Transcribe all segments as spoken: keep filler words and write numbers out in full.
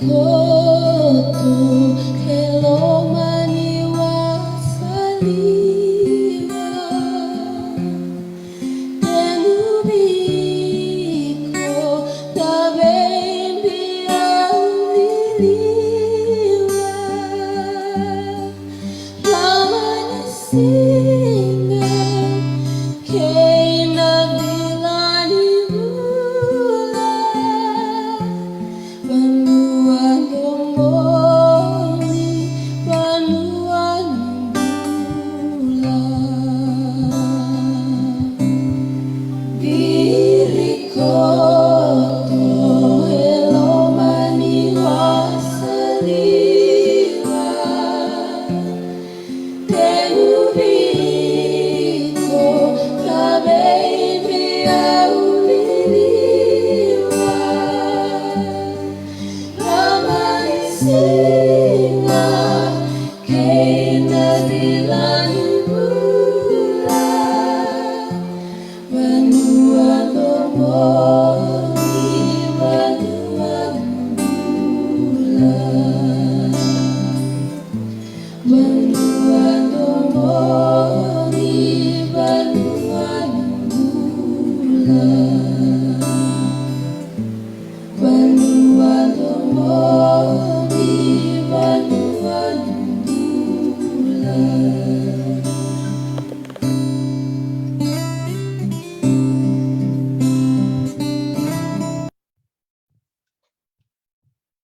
Koto e loma ni wasaliwa, tenu viko na veibiau liliwa. Loma ni siga kei na vila ni vula, vanua domoni, vanua ni bula. Viri koto e loma ni wasaliwa, tenu viko na veibiau liliwa. Loma ni siga kei na vila ni vula, vanua domoni, vanua ni bula. Vanua domoni, vanua ni bula. Vanua domoni, vanua ni bula.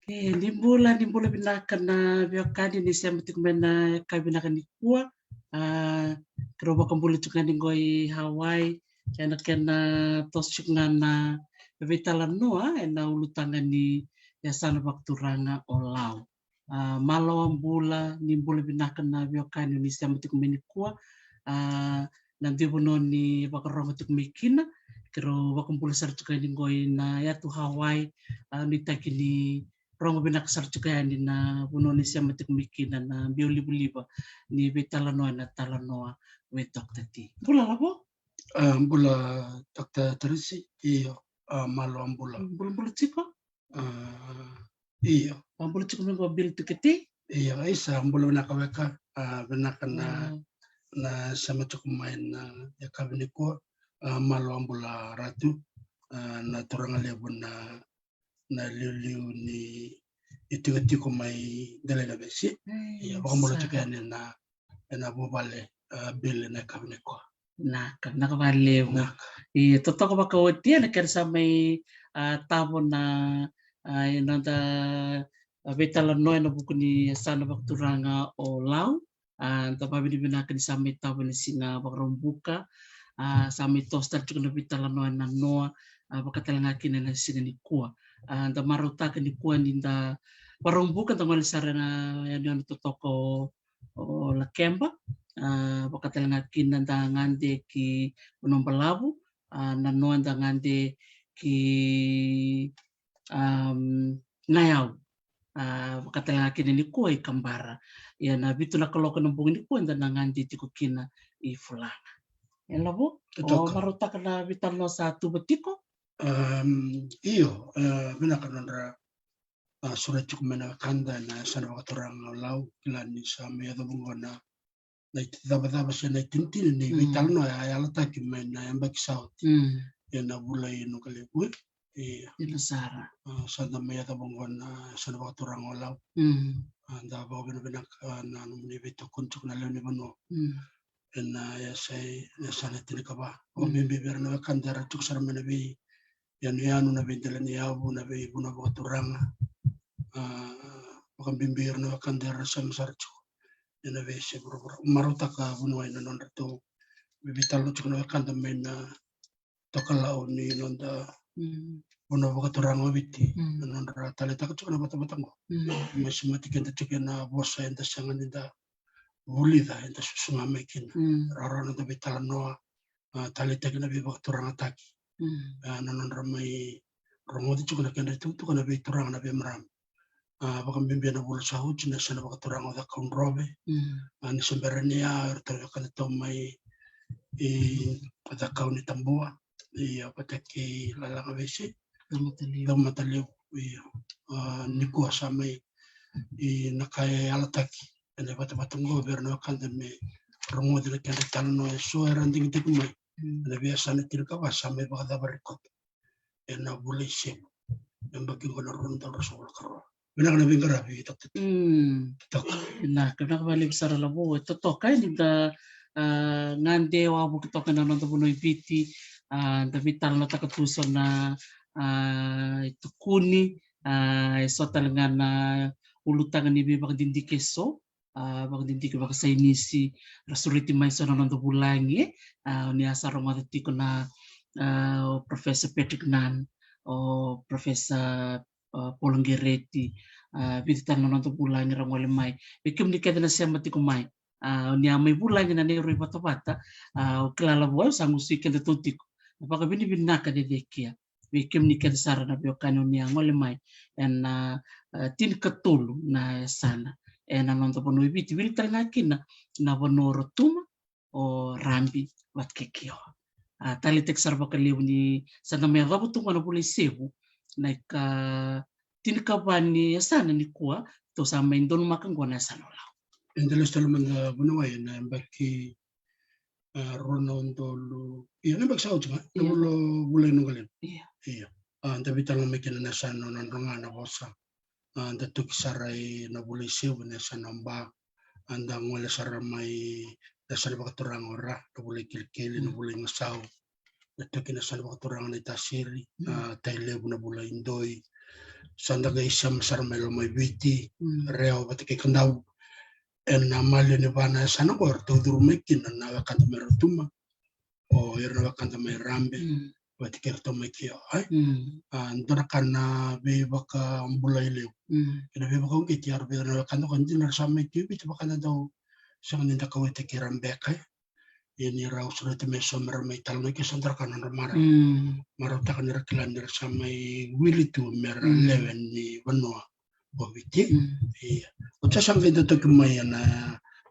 E, ni bula, ni bula vinaka na veiwekani ni sema tiko mai na yakavi vinaka nikua. A, keirau vakabula tiko ga ni qo i Hawaii, ena kena toso tiko ga na veitalanoa ena ulutaga ni yasana vakaturaga o Lau. A, malo bula, ni bula vinaka na veiwekani ni sema tiko mai nikua. A, na dui vanua ni vakarogo tiko mai kina, keirau vakabula sara tiko yani qo ina yatu Hawaii. A, nuitaki ni rogo vinaka sara tiko yani na vanua ni sema tiko mai kina na biau livaliva ni veitalanoa ena Talanoa with Doctor T. Bula Lavo. A, bula Doctor Teresi, io, a, malo a bula. Bulabula tiko? A, io. A, bula tiko mai qo Bill Tuketi? Io, isa, bula vinaka weka, a, vinaka na, na sema tiko mai na yakavi nikua, a, malo a bula Ratu, a, na turaga levu na, na liuliu ni itikotiko mai Delainavesi. Io, vakabula tiko yani na ena vuvale, a, Bill ena yakavi nikua. Naka, naka vakalevu. Naka. Io, totoka vakaoti ena kena sa mai, a, tavo na, a, e noda, a, veitalanoa ena vuku ni yasana vakaturaga o Lau. A, da vavinavinaka ni sa mai tavo ena siga Vakaraubuka. A, sa mai toso tale tiko na veitalanoa ena noa, a, vakatalega kina ena siga nikua. A, da marautaka nikua ni da Vakaraubuka da gole sara ena yanuyanu totoka o o Lakeba, a, vakatalega kina da gade ki Vanuabalavu, a, na noa da gade ki, am, Nayau, a, vakatalega kina nikua i Kabara. Ia na vitu na kaloko na bogi nikua da na gade tiko kina i Fulaga. E Lavo, o marautaka na veitalanoa sa tuva tiko? Am, io, e, vinaka nodra a, sureti tiko mai na wekada ena yasana vakaturaga o Lau, kila ni sa mai yaco vaqo na, na icavacava se na itinitini ni veitalanoa a yalataki mai na yabaki sa oti. Ia na vula i Nukulevu. Ia. Io sara. A, sa da mai yaco vaqo na yasana vakaturaga o Lau. A, da vakavinavinaka, a, na nomuni veitokoni tiko na lewe ni vanua. Ena yasai, yasana tinikava. Vakabibi vei ira na wekada era tiko sara mai na vei yanuyanu, na veidela ni yavu, na veivanua vakaturaga. A, vakabibi ira na wekada era sema sara tiko ena veiyasai vuravura. Marautaka vuniwai na nodratou veitalanoa tiko na wekada mai na tokalau ni noda vanua vakaturaga o Viti, na nodra taleitaka tiko na vatavata qo. Mai semati keda tiko ena vosa eda sega ni da vulica, eda susuga mai kina. Rawarawa na noda veitalanoa, a, taleitaki na veivakaturagataki. A, na nodra mai rogoci tiko na kedra itukutuku na veituraga, na veimarama. A, vakabibi ena vula sa oti na yasana vakaturaga o Cakaudrove. A, ni se bera ni a, eratou vakatatau mai i Cakaunitabua, ia vata kei Lalaga Veisei, Caumatalevu. Caumatalevu, ia. A, nikua sa mai, i na ka e yalataki ena vatavata qo vei ira na wekada me rogoci na kedra italanoa eso era digitaki mai ena veiyasana tinikava sa mai vakacavari koto ena vula i Sevu, na yabaki qo na rua na udolu ruasagavulu ka rua. Vinaka na veiqaravi, Doctor. Mm. Toka. Vinaka, vinaka vakalevu sara Lavo. E totoka ni da, a, gade wavoki toka na noda vanua i Viti, a, da veitalanoataka tu so na, a, itukuni, a, eso tale ga na ulutaga ni veivakadidike eso, a, vakadidike vakasainisi, ra sureti mai so na noda vulagi, e, a, o ni a sa rogoca tiko na, a, o Professor Patrick Nunn, o Professor, a, Paul Gereti, a, vica tale na noda vulagi ra gole mai. Vei kemuni kece na sema tiko mai, a, o ni a mai vulagi na neirau ivatavata, a, o kila Lavo, au sa gusui kedatou tiko. Na vakavinavinaka cecekia vei kemuni kece sara na veiwekani o ni a gole mai ena, a, tinikatolu na yasana ena noda vanua i Viti, wili tale ga kina na vanua o Rotuma, o Rabi vata kei Kioa. A, taleitaki sara vakalevu ni sa da mai yacova tu qo na vula i Sevu na ika tinikava ni yasana nikua, tou sa mai donumaka qo na yasana o Lau. Eda lesu tale mada vuniwai ena yabaki, a, rua na udolu, ia, na yabaki sa oti ga, na vula, vula i Noqalevu. Ia. A, da veitalanoa mai kina na yasana o Nadroga, na vosa. A, da toki sara ena vula i Sevu na yasana o Ba. A, da gole sara mai na yasana vakaturaga o Ra, na vula i Kilikili, na vula i Gasau. Da toki na yasana vakaturaga na i Tasiri, a, Tailevu, na vula i Doi. Sa da qai sema sara mai Lomaiviti, Rewa vata kei Kadavu. Ena maliwa ni va na yasana qo eratou curu mai kina na wekada mai Rotuma, o ira na wekada mai Rabi vata kei iratou mai Kioa, e. A, dua na ka na veivakabulai levu kei na veivakauqeti, era vei ira na wekada qo, dina era sa mai tu i Viti, vaka da dau sega ni da kauwaitaki ira beka, e. Ia ni rau sureti mai so me ra mai talanoa kei, sa dua na ka na nodra marau. Marautaka ni ra kila ni ra sa mai wili tu me ra lewe ni vanua o Viti. Ia. Oti sa qai da toki mai ena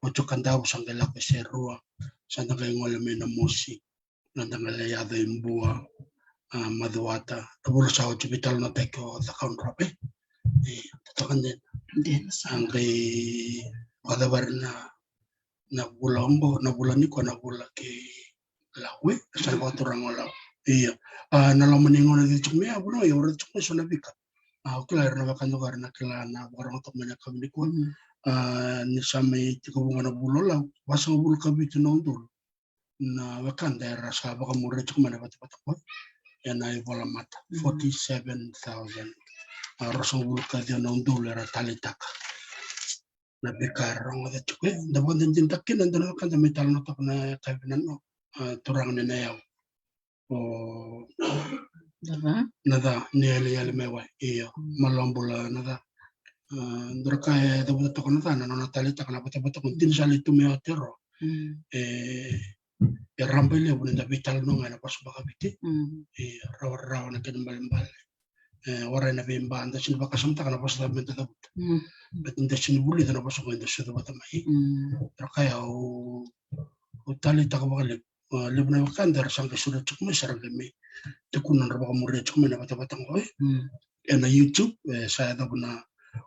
oti o Kadavu, sa qai lako e Serua, sa da qai gole mai Namosi, na da qai lai yaco i Bua, a, Macuata. Na vula sa oti veitalanoataki o Cakaudrove. Ia, totoka dina. Dina sa. Sa qai vakacavari na, na vula oqo, na vula nikua, na vula kei Lau, e, yasana vakaturaga o Lau. Ia. A, na loma ni gauna cici tiko mai, a, vula, ia, au raica tiko mai so na veika. A, au kila era na wekada qo era na kila na vakarorogo toka mai na yakavi nikua. A, ni sa mai tekivu ga na vula o Lau, vasagavulu ka vitu na udolu na wekada era sa vakamuria tiko mai na vatavata qo ena ivolamata, forty-seven thousand. A, ruasagavulu ka ciwa na udolu era taleitaka na veika era rogoca tiko. E, da vakadinadinataka kina e dua na wekada mai talanoataka na yakavi nanoa, a, turaga ni Nayau, o Naca, Naca ni Yaleyale mai Wai. Io, malo bula Naca. A, dua na ka e cavuta toka o Naca, na nona taleitaka na vatavata qo, dina sa lai tu mai Aotearoa. E, e rabailevu ni da veitalanoa ga ena vosa vakaviti. E rawarawa na kena ibalebale. E, warai na veiba, da sega ni vakasamataka na vosa cava me da cavuta. Baleta da sega ni vulica na vosa qo eda sucu vata mai. Dua na ka ya au, au taleitaka vakalevu. A, levu na wekada era sa qai sureti tiko mai, sa ra qai mai tukuna nodra vakamuria tiko mai na vatavata qo, e. Ena YouTube, e, sa yacova na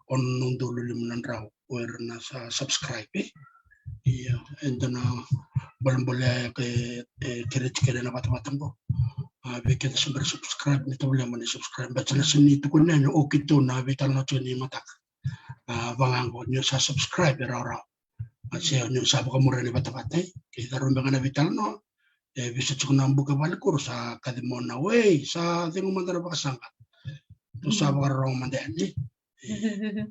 ono na udolu lima na drau o ira na sa subscribe, e. Ia, e dua na bolebole ya e, e kerei tiko kina na vatavata qo. A, vei keda se bera ni subscribe, ni tovolea mo ni subscribe. Baleta na sega ni tukuna yani o keitou na veitalanoa tiko ni mataka. A, vaqo, ni o sa subscribe e rawarawa. A, se ni o sa vakamuria na vatavata, e. Ke cava beka na veitalanoa, e, veisau tiko na buka valenikuro, sa kaci mai na, "Wei, sa cegu mada na vakasaqa." Tou sa vakarorogo mada yani. E,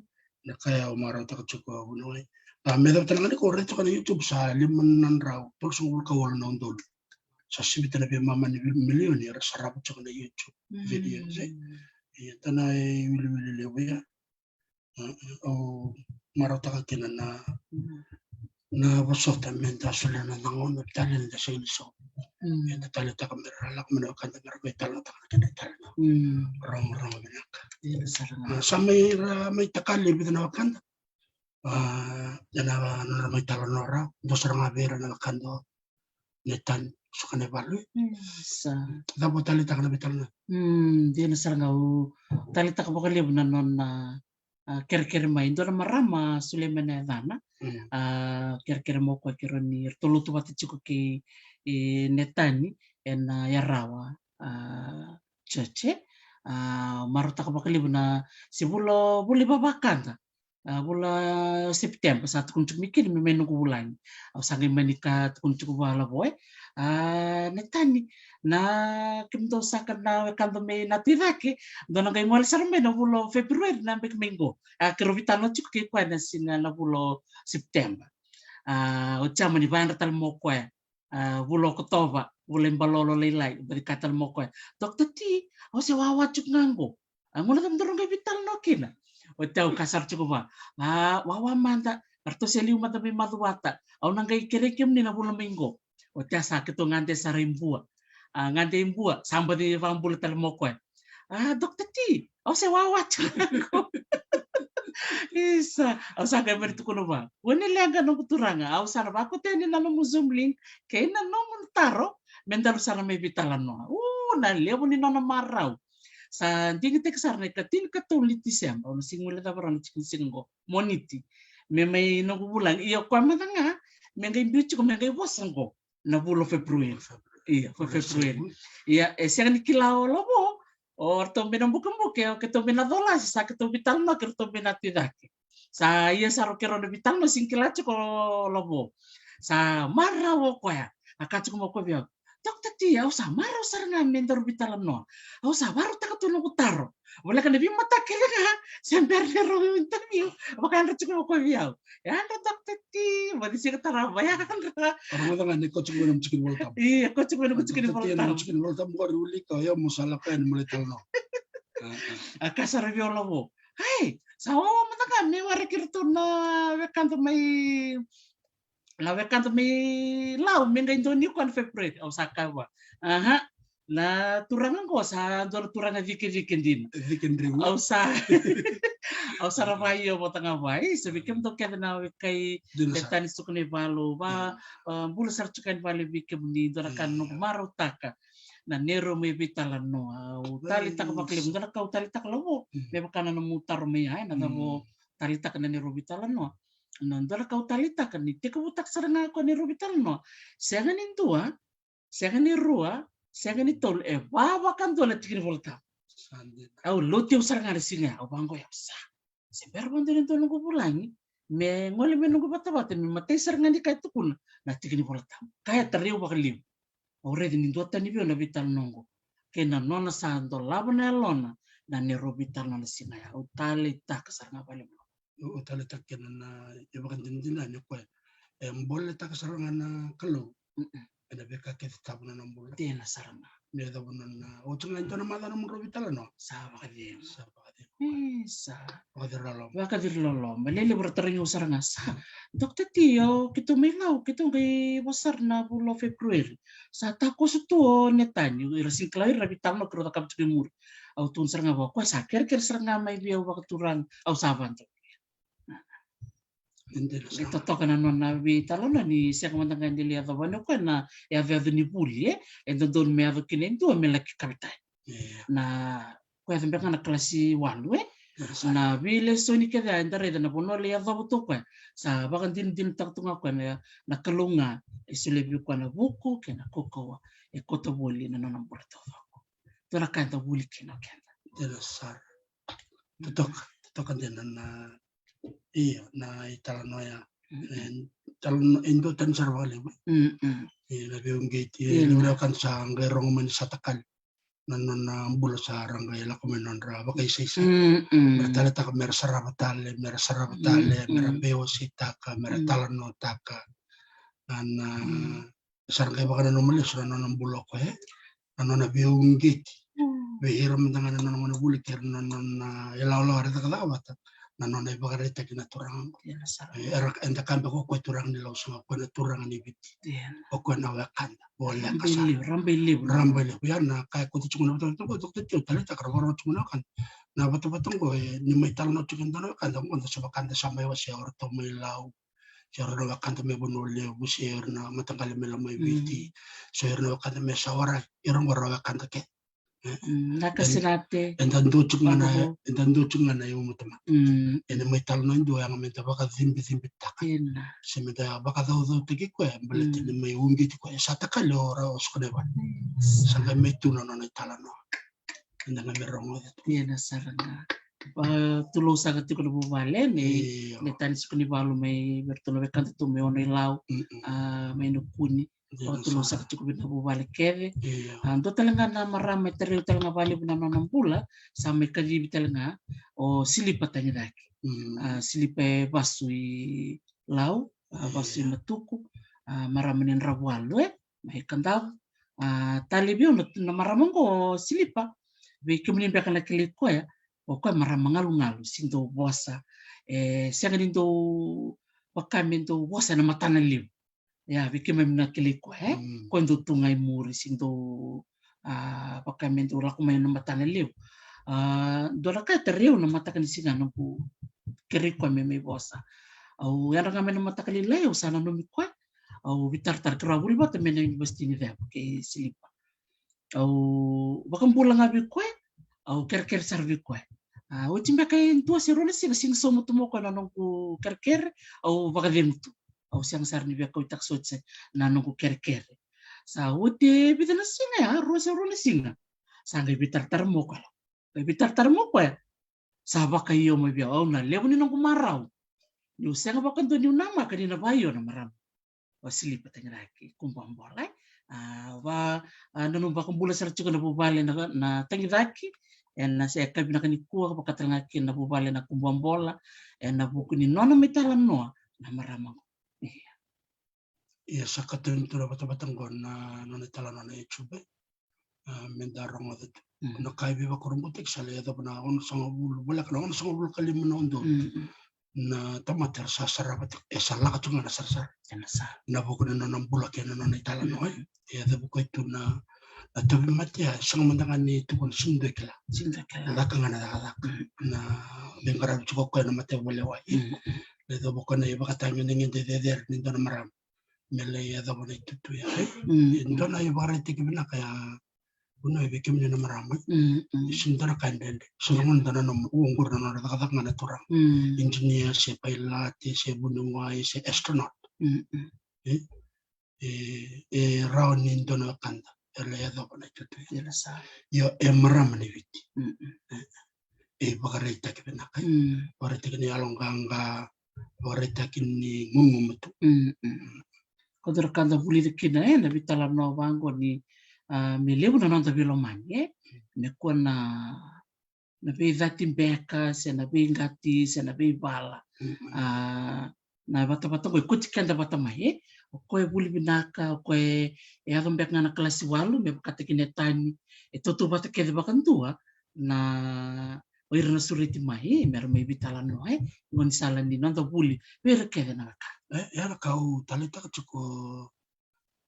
na ka ya au marautaka tiko, vuniwai. A, me cava tale ga ni ko raica toka na YouTube, sa lima na drau tolusagavulu ka walu na udolu. Sa sivita na veimama ni vil-, milioni era sarava toka na YouTube videos, e. Ia, dua na iwiliwili levu ya. A, au marautaka kina na, na vosota me da solia na gauna tale ni da sega ni sau. Me da taleitaka me ra lako mai na wekada me ra veitalanoataka na kena italanoa. Rogorogo vinaka. A, sa mai ra mai takali e vica na wekada. A, ena nodra mai talanoa rau, dua sara ga vei ira na wekada o Netani Sukanaivalu. Sa. Cava o taleitaka na veitalanoa? Dina sara ga, au taleitaka vakalevu na nona, a, kerekere mai. Dua na marama, Sulemana yacana. A, kerekere mai o koya kei rau ni, ratou lotu vata tiko kei, e, Netani ena Yarawa, a, church, e. A, marautaka vakalevu na, se vula, vula ivavakada. A, vula September, sa tukuni tiko mai kina me mai noqu vulagi. Au sa qai mani ka tukuni tiko vua Lavo, e. A, Netani, na kemudou saka na wekada mai Natu i cake, dou na qai gole sara mai na vula o February na beki mai qo. A, keirau veitalanoa tiko kei koya na siga na vula o September. A, oti ya mani vayadra tale mai o koya. A, vula o Okotova, vula i balolo lailai, baci kaya tale mai o koya, Doctor T, au se wawa tiko ga qo. A, gauna cava daru qai veitalanoa kina? Oti au kaya sara tiko vua, a, wawa mada, ratou se liu mada mai Macuata. Au na qai kerei kemuni na vula mai qo. Oti ya sa keitou gade sara i Bua. A, gade i Bua, sa baci vakabula tale mai o koya. A, Doctor T, au se wawa tiko ga qo. Isa, au sa qai mani tukuna vua, kua ni leqa noqu turaga, au sa na vakauta yani na nomu Zoom link kei na nomu taro, me daru sa na mai veitalanoa. U, na levu ni nona marau. Sa digitaki sara na ikatinikatolu ni Tiseba, au na sega ni guilecava rawa na tikina siga qo, Moniti. Me mai noqu vulagi, ia o koya mada ga me qai biu tiko me qai vosa qo na vula o February. Ia, vula o February. Ia, e sega ni kila o Lavo, o ratou beka na bukebuke, o keitou beka na colasi, sa keitou veitalanoa kei ratou beka na Natu i cake. Sa ia sara o keirau na veitalanoa, sega ni kila tiko o Lavo. Sa marau o koya, a kaya tiko mai o koya vei au, Doctor T, au sa marau sara ga me daru veitalanoa. Au sa vakarautaka tu noqu taro. Voleka na veimataka kece ga, se bera ni rau interview, vakayadra tiko mai o koya vei au. Yadra Doctor T, baci sega tarava, yadra. Ora mada ga ni ko tiko mai na tikina iVolatabu. Ia, ko tiko mai na tikina iVolatabu. Doctor T, na tikina iVolatabu qori, wilika, o yau mo sa lako yani mo lai talanoa. A, a. A kaya sara vei au o Lavo, ai, sa wawa mada ga me waraki iratou na wekada mai, na wekada mai Lau, me qai dua ni koya na February. Au sa kaya vua, aha, na turaga qo sa dua na turaga cikecike dina. Cike driu. Au sa, au sa ra vakaio vata ga vua. Isa, vei kemudou kece na wekai Netani Sukanaivalu, va, a, bula sara tiko yani vale vei kemuni, dua na ka na noqu marautaka na neirau mai veitalanoa. Au taleitaka vakalevu, dua na ka au taleitaka Lavo, me vaka na nomu taro mai ya, e, na cava o taleitaka na neirau veitalanoa. Na dua na ka au taleitaka ni tekivutaka sara ga o koya na neirau veitalanoa. Sega ni dua, sega ni rua, sega ni tolu, e va vakadua na tikinivolatabu. Au lotu au sara ga na siga ya, au vaqo ya, au sa, se bera vakadua ni dua noqu vulagi me gole mai noqu vatavata, me matai sara ga ni ka e tukuna na tikinivolatabu. Ka ya tarai au vakalevu. Au raica ni duatani vei au na veitalanoa oqo kei na nona sa dolava na yalona na neirau veitalanoa na siga ya. Au taleitaka sara ga vakalevu. Au taleitaka kina na ivakadinadina ni koya e boletaka sara ga na Kalou ena veika kece tabu na nomu bula. Dina sara ga. Me yacova na, oti ga e dua na macawa na nomudrau veitalanoa. Sa vakacegu. Sa vakacegu. Isa. Vakacegu loloma. Vakacegu loloma. Lelevu ra tarogi au sara ga, sa, Doctor T, o keitou mai Lau, keitou qai vosa sara na vula o February. Sa takoso tu o Netani, ira sega ni kila o ira na veitalanoa keirau cakava tiko i muri. Au tukuna sara ga vua, o koya sa kerekere sara ga mai vei au vakaturaga, au sa vakadavia. Qai totoka na nona veitalanoa ni sega mada ga ni lai yacova o koya na yacoyaco ni vuli, e, e dodonu me yaco kina e dua me laki kavetani. Na, koya yaco beka ga na kalasi walu, e. Na veilesoni kece eda raica na vanua lai yacova tu o koya. Sa vakadinadinataka tu ga o koya na, na Kalou ga e solia vei koya na vuku kei na kaukauwa e kauta voli na nona bula taucoko. Dua na ka eda vuli kina o keda. Dina sara. Totoka, totoka dina na, io, na italanoa ya. E, talanoa e duatani sara vakalevu. Io, na veiuqeti, e, na veiwekani sa qai rogo mai ni sa takali. na nona bula sa ra qai lako mai nodra vakaisaisai. Mm, mm. Mera taleitaka, mera sarava tale, mera sarava tale, mm, mera, mm, veiwaseitaka, mera, mm, talanoataka. Na, na, mm, sa ra qai vakananuma lesu na nona bula o koya, e? Na nona veiuqeti. Mm. Vei ira mada ga na nona gonevuli kei ira na nona ilawalawa era cakacaka vata. Na nona ivakaraitaki na turaga qo. Ia, sa ra. E, era, eda kaya beka o koya turaga ni Lau, sega, o koya na turaga ni Viti. Ia. O koya na wekada voleka sara. Rabailevu, rabailevu. Rabailevu. Ia na ka e kauta tiko na vatavata qo, Doctor T, au taleitaka, ra vakarorogo tiko na wekada. Na vatavata qo, e, ni mai talanoa tiko e dua na wekada qo, da sa, wekada sa mai wasea, o ratou mai Lau. Se o ira na wekada mai Vanua Levu, se o ira na mataqali mai Lomaiviti, mm, se o ira na wekada mai Sawarai, ira qo ra wekada kece. E? Mm, Nakasinate. Eda dua tiko ga na, eda dua tiko ga na iumatamata. Mm. Ena mai talanoa e dua, yaga meda vakacibicibitaka. Ina. Se meda vakacaucautaki koya, baleta, mm, ni mai uqeti koya. E sa takali o ra, o Sukanaivalu. Mm. Sa qai mai tu na nona italanoa. Eda qai mai rogoca tu. Ia, na sara ga. Va, tulou saka tiko na vuvale, ne, io, ne tani Sukanaivalu mai vei iratou na wekada tu mai Ono-i-Lau. Mm-mm. A, mai Nakuni. Ia, va, na sara. Tulou saka tiko vei na vuvale kece. Io. A, dua tale ga na marama e tarai au tale ga vakalevu na nona bula, sa mai kacivi tale ga, o Silipa Tagicaki. Mm. A, Silipa e vasu i Lau, a, vasu i, io, Matuku, a, marama ni Dravualu, e, mai Kadavu. A, talevi au na, na marama qo, o Silipa. Vei kemuni beka na kilai koya, o koya marama galugalu, sega ni dau vosa. E, sega ni dau vaka me dau vosa ena matana levu. Ia, vei keimami na kilai koya, e? Mm. Koya dau tu ga i muri, sega ni dau, a, vaka me dau lako mai ena matana levu. A, dua na ka e tarai au na mataka ni siga noqu kerei koya me mai vosa. Au yadra ga mai na mataka lailai, au sa nanumi koya. Au veitaratara, keirau a vuli vata mai na University ni Ceva kei Silipa. Au vakabula ga vei koya, au kerekere sara vei koya. A, oti beka e dua se rua na siga, siga sauma tu mai o koya na noqu kerekere, au vakacegu tu. Au sega sara ni via kauaitaka soti na noqu kerekere. Sa oti e vica na siga ya, rua se rua na siga, sa qai veitaratara mai o koya. Qai veitaratara mai o koya. Sa vakaio mai vei au, au na levu ni noqu marau. Niu sega vakadua niu namaka ni na vakaio na marama. O Silipa Tagicaki Kubuabola, e. A, va, a, nanuma vakabula sara tiko na vuvale na, na Tagicaki, ena se yakavi vinaka nikua, vaka tale ga kina na vuvale na Kubuabola, ena vuku ni nona mai talanoa na marama qo. Ia. Ia, sa katani tu na vatavata qo na nona italanoa na YouTube. A, meda rogoca tu. Mm. Na ka e veivakurabuitaki, sa lai yacova na onosagavulu, voleka na onosagavulu ka lima na udolu. Mm, mm. Na tamata era sa sarava tiko, e sa lako tiko ga na sarasara. Ena sa. Na vuku ni nona bula kei na nona italanoa, e. Mm. E yacova o koya tu na, na tauvimate ya, e sega mada ga ni tukuna, sega ni dua e kila. Sega ni dua e kila. Caka ga na cakacaka. Mm. Na veiqaravi tiko o koya ena mataivakalewai. Mm, mm. Lai yacova o koya na ivakatagedegede cecere ni dua na marama me lai yacova na itutu ya, e? Mm, mm. E dua na ivakaraitaki vinaka ya, Vanua, vei kemuni na marama. Mm, mm. Sega ni dua na ka e dredre. Sega ni dua na nomu, qori na nona cakacaka ga na turaga. Mm. Engineer, se pailate, se vuniwai, se astronaut. Mm, mm. E, e, e rawa ni dua na wekada e lai yacova na itutu ya. Ia, na sa. Io, e marama ni Viti. Mm, mm. E, e vakaraitaki vinaka, e. Mm. Vakaraitaki ni yaloqaqa, vakaraitaki ni gugumatua. Mm, mm. Ko dua na ka da vulica kina, e, na veitalanoa vaqo ni, a, me levu na noda veilomani, e. Me kua na, na veicati beka, se na veiqati, se na veivala. Mm, mm. A, na vatavata qo e kauti keda vata mai, e. O koya e vuli vinaka, o koya e, e yaco beka ga na kalasi walu, me vakataki na tani, e tautauvata kece vakadua na, o ira na sureti mai, e, mera mai veitalanoa, e, gaunisala ni noda vuli vei ira kece na wekada. E, ya na ka au taleitaka tiko,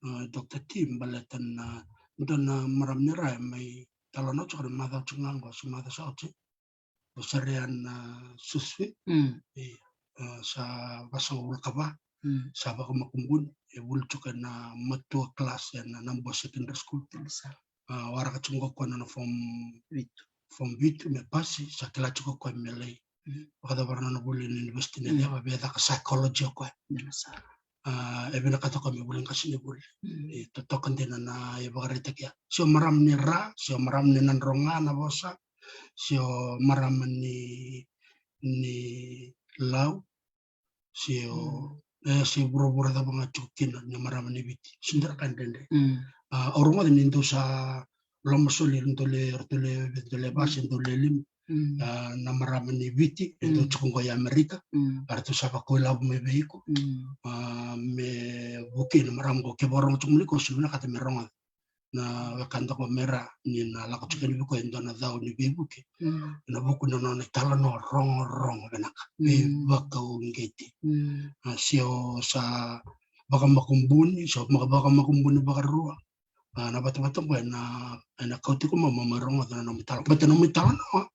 e, Doctor T, baleta na, dua na marama ni ra e mai talanoa tiko na macawa tiko ga qo, se macawa sa oti. O Sarian, a, Susui. Mm. E, a, sa vasagavulu ka va. Mm. Sa vakamakubuni, e vuli tiko ena matua class ena Nabua Secondary School. Sa. A, waraka tiko o koya na nona form vitu. Form vitu me pasi, sa kila tiko o koya me lai. Mm. Vakacavara na nona vuli ena University ni, mm, Ceva, via caka psychology o koya. Io, sa. A, e vinakata o koya me vuli qasenivuli. Mm. E totoka dina na ivakaraitaki ya. Se o marama ni ra, se o marama ni Nadroga na vosa, se o marama ni, ni Lau, se o, mm, e, se vuravura cava ga tiko kina, ni marama ni Viti. Sega ni dua na ka e dredre. Mm. A, au rogoca ni dou sa loma soli, ratou le, ratou le, ratou le vasi, ratou le lima. Mm. A, na marama ni Viti, e dau tiko qo i Amerika. Mm. A, ratou sa vakau ilavo mai vei iko. Mm. A, me vukei na marama qo, ke vakarogo tiko mai, ko sa vinakata me rogoca na wekada qo me ra, ni na lako tiko yani vei koya e dua na cau ni veivuke. Mm. Ena vuku ni nona italanoa rogorogo vinaka. Mm. Veivakauqeti. Mm. A, se o sa vakamakubuni, se o vaka-, vakamakubuni vakarua. A, na vatavata qo ena, ena kauti iko mai mo mai rogoca na nomu italanoa. Baleta na nomu italanoa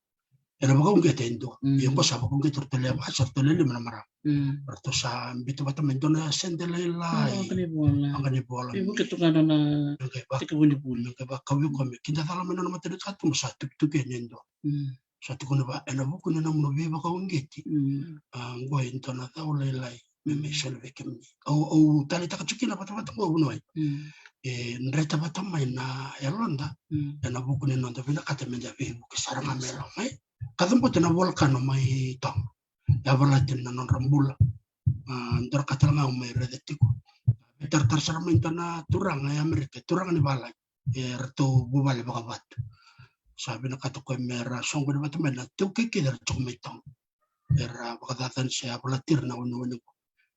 ena vakauqeta e dua. Mm. Ia qo sa vakauqeta ratou le va, sa ratou le lima na marama. Mm. Ratou sa biuta vata mai e dua na sede lailai. Vaqara ni vola. Vaqara ni vola. Veivuke tu ga na nona tekivu ni vuli. Me qai vakau iko me kidacala mai na nona matanitu ka tu, sa tukituki yani e dua. Mm. Sa tukuna vua, ena vuku ni nomuni veivakauqeti. Mm. A, qo e dua na cau lailai me mai soli vei kemuni. Au, au taleitaka tiko kina vatavata qo, vuniwai. Mm. E dreta vata mai na yaloda, mm, ena vuku ni noda vinakata meda veivuke sara ga mai loma, e. Ka cabote na volcano mai Toga. E a valati na nodra bula. A, dua na ka tale ga au mai raica tiko. Veitaratara sara mai dua na turaga e Amerika, turaga ni valagi. E ratou vuvale vakavatu. Sa vinakata o koya me ra soqoni vata mai na iTaukei kece era tiko mai Toga. Era vakacacani se a valati ira na wanewani qo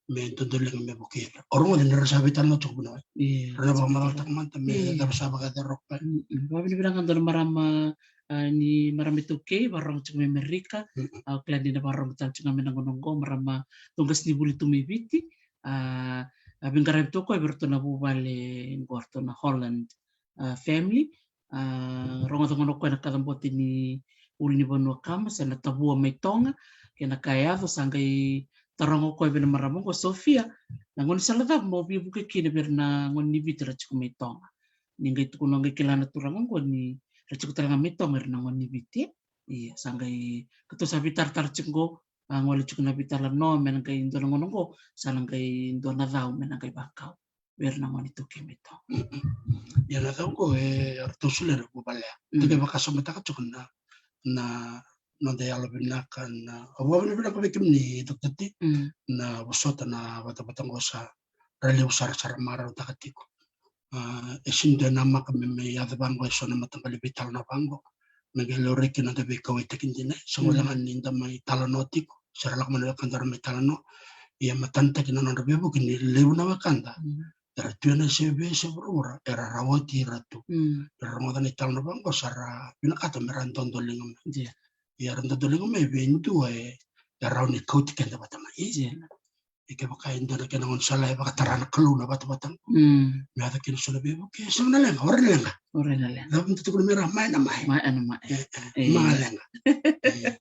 me dodoliga me vukei ira. O rogoca ni ra sa veitalanoa tiko, vuniwai. Io. Ra na vakamacalataka mada me cava sa vakaceroko. Mm, mm. Vakavinavinaka dua na marama, a, ni marama iTaukei, vakarorogo tiko mai Amerika. Mm, mm. A, au kila ni na vakarorogo tale tiko ga mai na gauna qo, marama dau qasenivuli tu mai Viti. A, a veiqaravi tu o koya vei iratou na vuvale qo, ratou na Holland, a, family. A, rogoca gona o koya na kacabote ni ulunivanua kama se na tavua mai Toga, kei na ka e yaco. Sa qai taroga o koya vei na marama qo, Sofia, na gaunisala cava mo veivuke kina vei ira na gone ni Viti ra tiko mai Toga? Ni qai tukuna, qai kila na turaga qo ni ra tiko tale ga mai Toga ira na gone ni Viti. Ia, sa qai, keitou sa veitaratara tiko qo, a, gole tiko na veitalanoa me na qai dua na gauna qo, sa na qai dua na cau me na qai vakau vei ira na gone iTaukei mai Toga. Mm, mm. Ia na cau qo e ratou solia na vuvale ya. Mm. Tou qai vakasamataka tiko na, na noda yalovinaka, na, au vakavinavinaka vei kemuni, Doctor T, mm, na vosota na vatavata qo, sa ra levu sara sa ra marautaka tiko. A, e sega ni dua e namaka me mai yaco vaqo e so na mataqali veitalanoa vaqo. Me qai laurai kina na noda veikauwaitaki dina, e. Sa gole ga ni da mai talanoa tiko, se ra lako mai na wekada ra mai talanoa. Ia matanataki na nodra veivuke ni levu na wekada. Mm. Era tu ena se vei se vuravura, era rawati ira tu. Mm. Era rogoca na italanoa vaqo, sa ra vinakata me ra dodoliga mai. Ia. Ia ra dodoliga mai vei dua e, e rawa ni kauti keda vata mai. Ia. E kevaka e dua na kena gaunisala e vakatara na Kalou na vatavata qo. Mm. Me yaco kina so na veivuke, e sega na leqa, warai na leqa. Warai na leqa. Cava meda tukuna me ra, mae na mae. Mae na mae. E, e, e, ma leqa. E.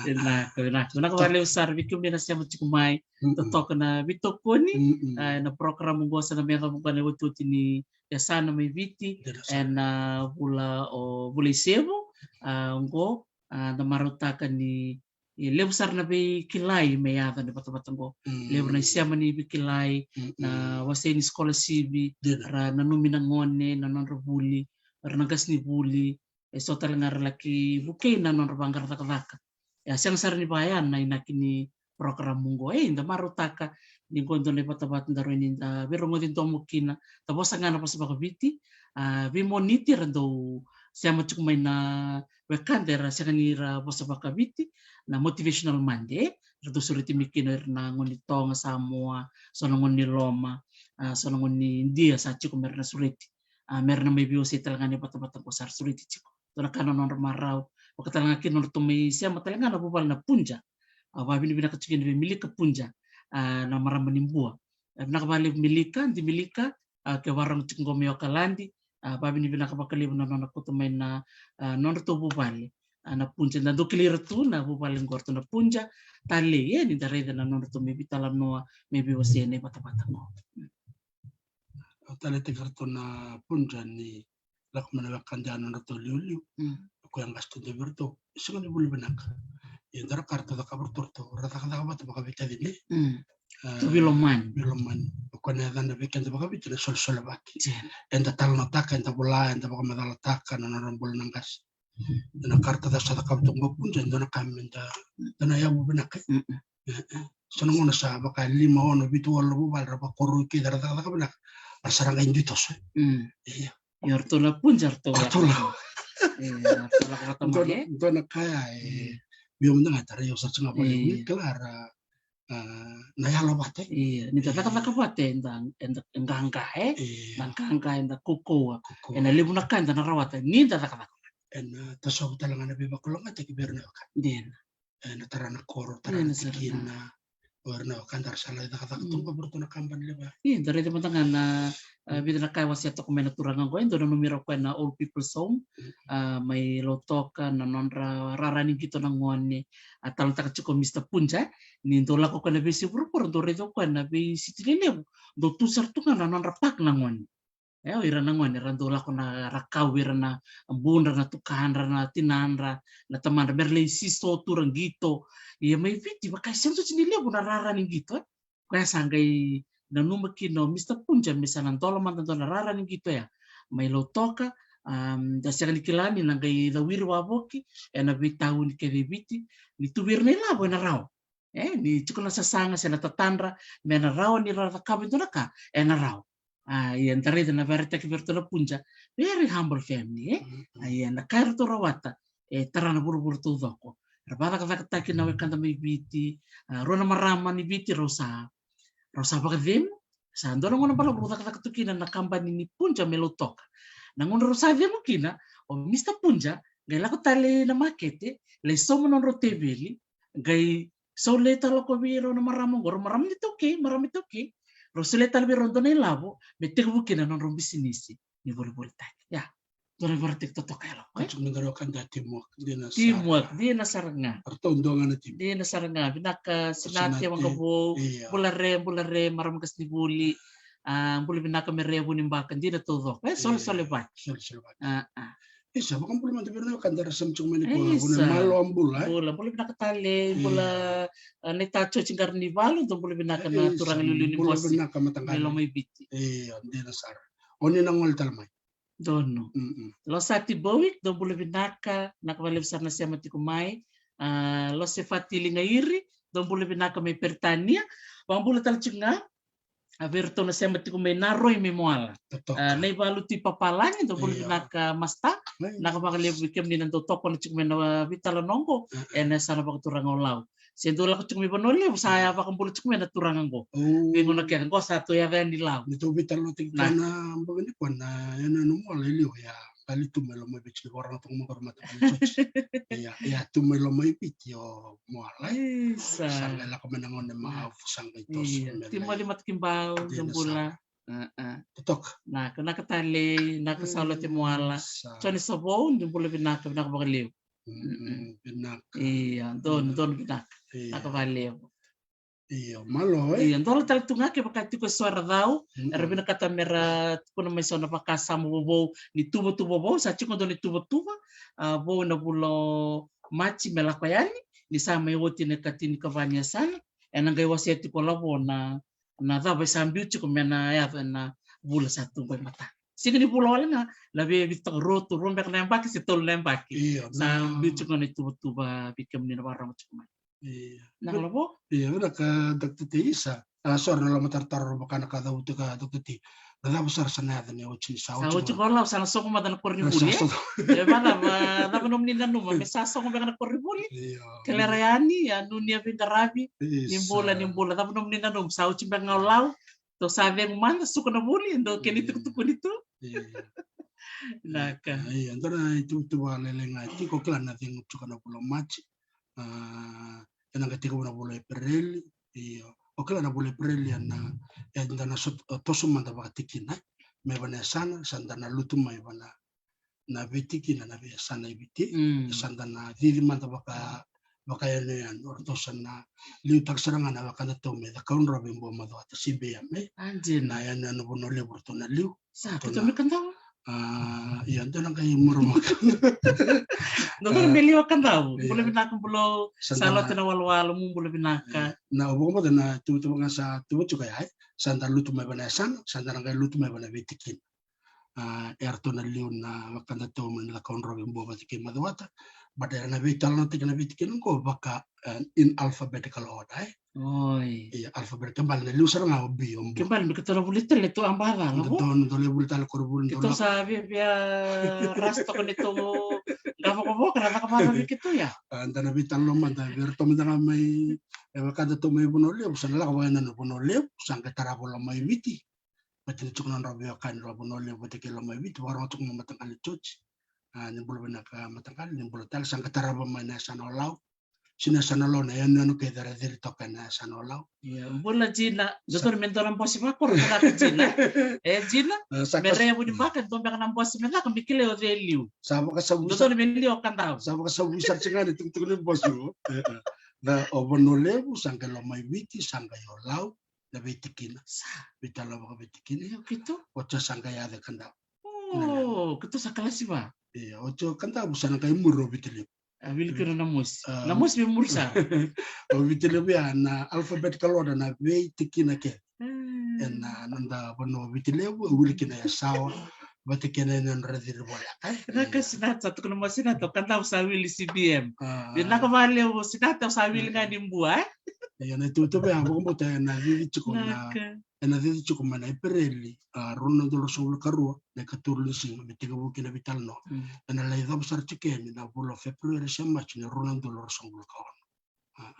Vinaka, vinaka. Vinaka vakalevu sara vei kemuni na sema tiko mai. Mm, mm. Totoka na veitokoni. Mm, mm. A, ena program qo sa na mai yacova qo ena iotioti ni yasana mai Viti. Dina sara. Ena vula o, vula i Sevu. A, qo, a, da marautaka ni e levu sara na veikilai me yaco ena vatavata qo. Mm. Levu na isema ni veikilai, mm, mm, na wasei ni scholarship, dina, ra nanumi na gone na nodra vuli, ra na qasenivuli, e so tale ga ra laki vukei na nodra vaqara cakacaka. E a sega sara ni vaya na inaki ni program qo. E, da marautaka ni qo dua na ivatavata da rawa ni da veirogoci domo kina, da vosa ga na vosa vakaviti. A, veimoniti era dau sema tiko mai na wekada era sega ni ra vosa vakaviti, na Motivational Monday, era dau sureti mai kina ira na gone ni Toga, Samoa, so na gone ni loma, a, so na gone ni Idia sa tiko me ra na sureti. A, me ra na mai veiwasei tale ga na ivatavata qo sa ra sureti tiko. Dua na ka na nodra marau, vaka tale ga kina nodratou mai sema tale ga na vuvale na Punja. A, vakavinavinaka tiko kina vei Milika Punja, a, na marama ni Bua. A, vinaka vakalevu Milika, di Milika, a, ke vakarorogo tiko qo mai Okaladi, a, vakavinavinaka vakalevu na nona kauta mai na, a, nodratou vuvale. A, na Punja, da dau kilai ira tu na vuvale qo, ratou na Punja Talei, e, ni da raica na nodratou mai veitalanoa, mai veiwasei ena ivatavata qo. Au taleitaka iratou na Punja ni lako mai na wekada ya na nodratou liuliu. Mm. O koya qase tu vei iratou. E sega ni vuli vinaka. Ia dua na ka ratou cakava iratou, ratou ra cakacaka vata vakaveitacini. Mm. A, tu veilomani. Veilomani. O koya na yacana vei keda vakaviti na solesolevaki. Dina. Eda talanoataka, eda vola, eda vakamacalataka na nodra bula na qase. Dua na ka ratou sa cakava tu qo Punja, dua na ka meda, dua na yavu vinaka. Mm, mm. E, e. So na gauna sa vaka lima, ono, vitu, walu na vuvale ra vakoroi kece, ra cakacaka vinaka, ra sa ra qai dui toso. Mm. Ia. Io, ratou na Punja, ratou lako. Ratou lako. E, ratou lako vata mai, e? Dua na ka ya, e, via mada ga tarai au sara tiko ga vale, e, ni kila ra, a, na yalo vata, e? Io, ni da cakacaka vata, eda, eda qaqa, e? Io. Da qaqa, eda kaukauwa. Kaukauwa. Ena levu na ka eda na rawata ni da cakacaka vata. Ena tasovu tale ga na veivakalougatataki vei ira na wekada. Dina. Ena tara na koro, tara na tikina. O ira na wekada ra sa lai cakacaka tu ga vei iratou na kabani levu. Io, da raica mada ga na, a, vica na ka e wasea toka mai na turaga oqo, e dau nanumi ira o koya na old people's home. Mm. A, mai Lautoka, na nodra rara ni qito na gone. A, talanoataka tiko o Mister Punja, e? Ni dau lako o koya na veiyasai vuravura, dau raica o koya na veisiti lelevu, dau tu sara tu ga na nodra park na gone. E, o ira na gone, ra dau lako na, ra kau vei ira na budra, na tukadra, na tinadra, na tamadra, me ra lai siso tu ra qito. Ia mai Viti, vaka e sega soti ni levu na rara ni qito, e. Koya sa qai nanuma kina o Mister Punja me sa na dola mada dua na rara ni qito ya mai Lautoka. Am, da sega ni kila ni na qai cawiri wavoki ena veitauni kece e Viti, ni tu vei ira na ilavo ena rawa. E, ni tiko na sasaga se na tatadra me na rawa ni ra cakava e dua na ka, ena rawa. A, ia da raica na vakaraitaki vei iratou na Punja, very humble family, e? Mm, mm. A, ia na ka eratou rawata, e tara na vuravura taucoko. Ra vakacakacakataki na wekada mai Viti, a, rua na marama ni Viti, rau sa, rau sa vakacegu. Sa dua na gauna balavu rau cakacaka tu kina na kabani ni Punja mai Lautoka. Na gauna rau sa cegu kina, o Mister Punja qai lako tale i na makete, lai sauma na nodrau teveli, qai sau lai tale lako vei rau na marama oqo, rau marama ni taukei, marama ni taukei. Rau sau lai tale vei rau dua na ilavo me tekivu kina na nodrau bisinisi ni volivolitaki. Ia, dua na ivakaraitaki totoka ya, Lako, e? Ka tiko ni qaravi ka da teamwork, dina sara. Teamwork, dina sara ga. Ratou dua ga na team. Dina sara ga. Vinaka Sinate, Sinate, Waqavou, io. Bula Re, bula Re, marama qasenivuli. A, bula vinaka Mere, Vunibaka, dina taucoko, e? Sole, io, Solevaki. Sole, Solevaki. A, a. Isa, vakabula mada vei ira na wekada era sema tiko mai nikua. Isa. Vuna Malo, bula, e? Bula, bula vinaka tale, io. Bula, a, naita Joji Qaranivalu, dou bula vinaka na, isa, turaga liuliu ni Bose. Bula vinaka mataqali. Mai Lomaiviti. Io, dina sara. O ni na gole tale mai. Donu. Mm-mm. Losati Bowie, dou bula vinaka, vinaka vakalevu sara na sema tiko mai. A, Losefati Ligairi, dou bula vinaka mai Peritania. Vakabula tale tiko ga, a, vei iratou na sema tiko mai Naroi mai Moala. Totoka. A, Naivalu Tui Papalagi, dou bula, io, vinaka Masta. Io. Vinaka vakalevu vei kemuni na dau tokona tiko mai na, a, veitalanoa oqo, a, a, ena yasana vakaturaga o Lau. Se dau lako tiko mai Vanua Levu, sa, io, ya vakabula tiko mai na turaga oqo. O. Veigauna kece oqo sa tou yaco yani Lau. Ni tou veitalanoataki, na, ena bogi nikua, na yanuyanu Moala e liu ya. Qali tu mai Lomaiviti, ni vakarorogo toka mai qo ra mata ni Joji. Ia, ia tu mai Lomaiviti o Moala. Isa. Sa qai lako mai na gauna ma, ia, au sa qai toso. Ia. Timoci Matakibau, dina, dou bula sara. A, a. Totoka. Vinaka, vinaka tale, vinaka, mm, Salote Moala. Sa. Joni Savou, dou bula vinaka, vinaka vakalevu. Mm, mm, vinaka. Ia, donu, mm, donu vinaka. Ia. Vinaka vakalevu. Io, malo, e? Io, dola tale tu ga kevaka tiko eso era cau, mm-mm, era vinakata me ra tukuna mai eso na vakasama vovou ni tuvatuva vou, sa tiko dua na ituvatuva, a, vou ena vula o Maji me lako yani, ni sa mai oti na ikatinikava ni yasana, ena qai wasea tiko o Lavo na, na cava e sa biu tiko me na yaco ena vula sa tu qo e matana. Sega ni vula wale ga, na via vica toka, rua tu, rua beka na yabaki se tolu na yabaki. Io, sa na biu tiko na ituvatuva vei kemuni na vakarorogo tiko mai. Io. Na Lavo? Io, vinaka Doctor T. Isa. A, sorry, na lomatarotaro vaka na ka cavuta ka Doctor T. Na cava sara sa na yaco ni oti ni sa oti, sa oti qo? Qo Lau, sa na sogo mada na koronivuli, e? Sa sogo. E, va cava, cava nomuni nanuma, me sa sogo beka na koronivuli? Io. Kelera yani, a, nunia veiqaravi. Isa. Ni bula, ni bula. Cava nomuni nanuma, sa oti beka ga o Lau? Tou sa cegu mada, suka na vuli, dou kena itukutukuni tu. Io. Vinaka. Io, dua na ituvatuva lailai ga tiko, kila, na cegu tiko na vula o Maji. A, ena qai tekivu na vula o Epereli. Io, o kila na vula o Epereli ena, eda na sot-, toso mada vakatikina, e? Mai vana yasana, sa da na lutu mai vana, na veitikina, na veiyasana e Viti. Mm. Sa da na cici mada vaka, vakayanuyanu, o ratou sa na liutaka sara ga na wekadatou me Cakaudrove, Buamacuata, Sibeia, me. A, dina. Na yanuyanu Vanua Levu ratou na liu. Sa, ratou na, ratou na mai Kadavu? A, ia, dou na qai maroroi mada. Dou na, a, mai liu Kadavu. Ia. Bula vinaka, bula. Sa, sa da na lote na walowalo, mo bula vinaka. Ia. Na, au vakabauta na tuvatuva ga sa tuva tiko ya, e? Sa da lutu mai vana yasana, sa da na qai lutu mai vana veitikina. A, eratou na liu na wekadatou mai na Cakaudrove, Bua vata kei Macuata. But era na veitalanoataki na veitikina qo vaka, e, in alphabetical order, e. Oi. Ia, alphabet, ke bale na liu sara ga o B, o Bua. Ke bale me keitou na vuli tale neitou a ba cala, vo? Dou, dou lai vuli tale koronivuli, dou keitou na sa via, via rasta toka neitou qavokavoka na caka vakavi keitou ya. A, da na veitalanoa mada vei iratou mada ga mai, e, wekadatou mai Vanua Levu, sa na lako vakaina na Vanua Levu, sa qai tarava Lomaiviti. Baleta ni tiko na nodra veiwekani ra Vanua Levu vata kei Lomaiviti, vakarorogo tiko mai mataqali George. A, ni bula vinaka mataqali, ni bula tale, sa qai tarava mai na yasana o Lau. Sega ni yasana o Lau, na yanuyanu kece era ciri toka ena yasana o Lau. Ia, bula Jina, dodonu me dua na bose vakoro me caka Jina. E, Jina, a, sa me ka- revu ni baka, dua beka na bose me caka, me kilai o cei liu. Sa vakasavu, dodonu me liu o Kadavu. Sa vakasavu sara tiko ga ni tukutuku ni bose, o. E, e. Na, o Vanua Levu, sa qai Lomaiviti, sa qai o Lau. Na veitikina. Sa. Veitalanoa vakaveitikina. Io, keitou. Oti sa qai yaco e Kadavu. O, keitou sa kalasi va. Io, oti o Kadavu sa na qai muri o Viti Levu. A, wili kina na mosi. A, na mosi me muri sara. O Viti Levu ya na alphabetical order na veitikina kece. Mm. Ena noda vanua o Viti Levu, e wili kina Yasawa vata kei na yanuyanu ra ciri voleka. E, na ka Sinata, sa tukuna mai Sinata, o Kadavu sa wili C B M. A. Vinaka vakalevu Sinata, sa wili ga ni Bua, e? Ia, na ituvatuva ya vakabauta ena cici tiko na, ena cici tiko mai na Epereli, a, rua na udolu ruasagavulu ka rua, na ikatolu ni siga, me tekivu kina na veitalanoa. Mm. Ena lai cava sara tiko yani na vula o February se March ni rua na udolu ruasagavulu ka ono. A,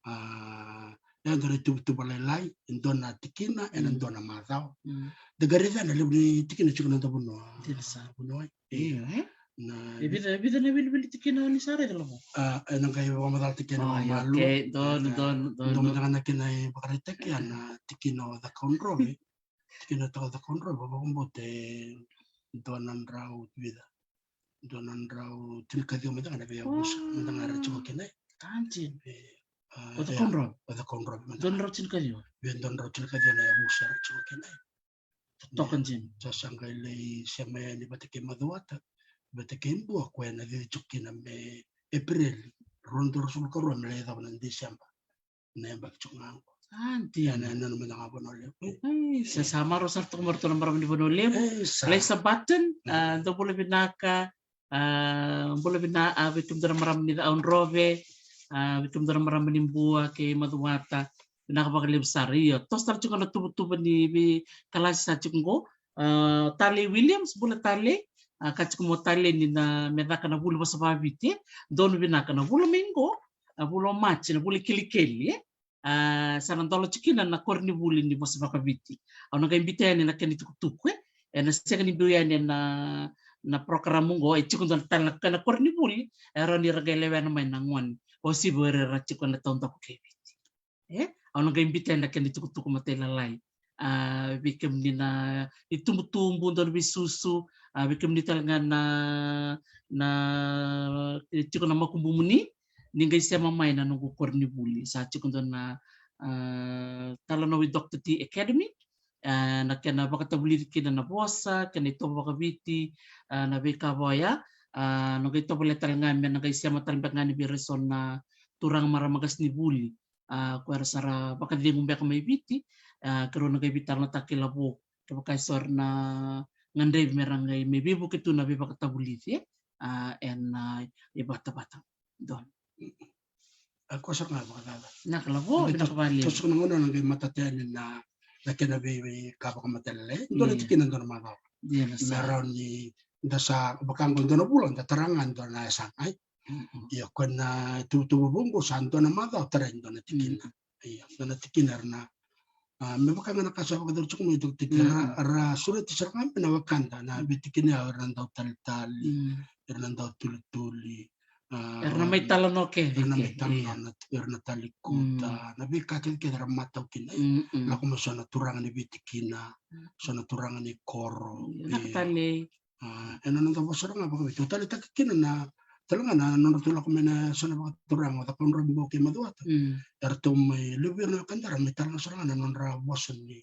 a, e dua na ituvatuva lailai, e dua na tikina, ena dua na macawa. Mm. Da qai raica na levu ni tikina tiko na noda vanua. Dina sara. Vanua, e. Io, e? Na, e vica, e vica na wiliwili tikina o ni sa raica, Lavo? A, ena qai vakamacalataki yani, o, io, Malu. Okay, donu, donu, donu. Donu mada ga na kena ivakaraitaki, a, na tikina o Cakaudrove. Tikina o Cakaudrove, vakabauta e dua na drau vica. Dua na drau tinikaciwa mada ga na veiyavusa. O. Mada ga era tiko kina. Tantin. E, a, o Cakaudrove. O Cakaudrove mada ga. Dua na drau tinikaciwa. Vei dua na drau tinikaciwa na yavusa era tiko kina. Toka, e, Jim. Sa, sa qai lai sema yani vata kei Macuata, vata kei Bua, koya na cici tiko kina me Epereli, rua na udolu ruasagavulu ka rua, me lai cava na Tiseba. Na yabaki tiko ga qo. A, dina. Ena, ena, ena mada ga Vanua Levu. Ai, sa, sa marau sara toka mai o ratou na marama ni Vanua Levu. E, sa. Laisa Button, a, dou bula vinaka, a, bula vina, a, vei kemudou na marama ni Cakaudrove, a, vei kemudou na marama ni Bua kei Macuata. Vinaka vakalevu sara. Io, toso tale tiko na tuvatuva ni veikalasi sa tiko qo. A, Talei Williams, bula Talei. A, ka tiko mai o Talei ni na me caka na vuli vosa vakaviti, e. Donu vinaka na vula mai qo, a, vula o Maji, na vula i kelikeli, e. A, sa na dola tiko kina na koronivuli ni vosa vakaviti. Au na qai biuta yani na kena itukutuku, e. Ena sega ni biu yani ena, na program qo, e tiko dua tale na kena koronivuli e rawa ni ra qai lewena mai na gone o Siva, o ira era tiko ena taudaku kei Viti. E, au na qai biuta yani na kena itukutuku matailalai. A, vei kemuni na itubutubu, dau na veisusu, a, vei kemuni tale ga na, na, e, tiko na makubumuni, ni qai sema mai na noqu koronivuli. Sa tiko dua na, a, talanoa vei Doctor T Academy, a, na kena vakatavulici kina na vosa, kena itovo vakaviti, a, na veika vaya, a, na qai tovolea tale ga me na qai sema tale beka ga ni vei ira eso na turaga marama qasenivuli, a, ko era sa ra vakacegu beka mai Viti, a, keirau na qai veitalanoataka kei Lavo, kevaka eso era na gadrevi me ra qai mai veivuke tu na veivakatavulici, e, a, ena, a, ivatavata. Donu. A, ko sa ga vakacaca. Na ka Lavo, vinaka vakalevu. Toso na gauna na qai matata yani na, na kena vei, veika vakamatailalai. Dua na tikina, dua na macawa. Ia, na sa. Me rawa ni da sa vaka qo dua na vula, da tara ga dua na yasana, ai. Mm-mm. Ia, ko na tuvatuva vou qo sa dua na macawa tara e dua na tikina. Mm. Ia, dua na tikina era na, a, me vaka ga na ka sa vakacuru tiko mai, Doctor T, ra, ra sureti sara ga mai na wekada na veitikina ya, era na dau talitali, era na dau tulituli, a, era na mai talanoa kece, era na mai talanoa, era na talikuta, na veika kecekece era matau kina. Mm-mm. Lako mai so na turaga ni veitikina, so na turaga ni koro, na ka talei. A, ena noda vosa sara ga vakaviti, au taleitaka kina na, tale ga na nodratou lako mai na so na vakaturaga o Cakaudrove, Bua kei Macuata. Mm. Eratou mai, levu vei ira na wekada ra mai talanoa sara ga na nodra vosa ni,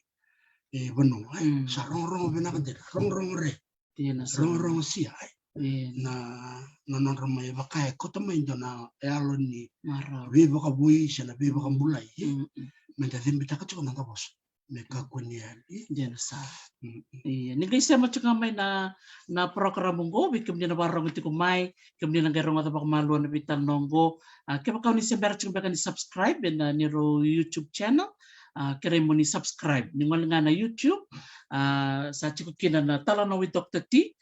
e, vanua, e. Mm. Sa rogorogo vinaka dina, rogorogo re. Dina sara. Rogorogo sia, e. Io. Na, na nodra mai vaka e kauta mai dua na yalo ni marau, veivakavoui se na veivakabulai, e. Mm-mm. Me da cibitaka tiko na noda vosa. me kakua ni yali. Dina sara. Ia, ni qai sema tiko ga mai na na program oqo, vei kemuni na vakarogo tiko mai, kemuni na qai rogoca vakamalua na veitalanoa oqo. A, kevaka o ni se bera tiko beka ni subscribe ena neirau YouTube channel, a, kerei mo ni subscribe. Ni gole ga na YouTube, a, sa tiko kina na Talanoa with Doctor T.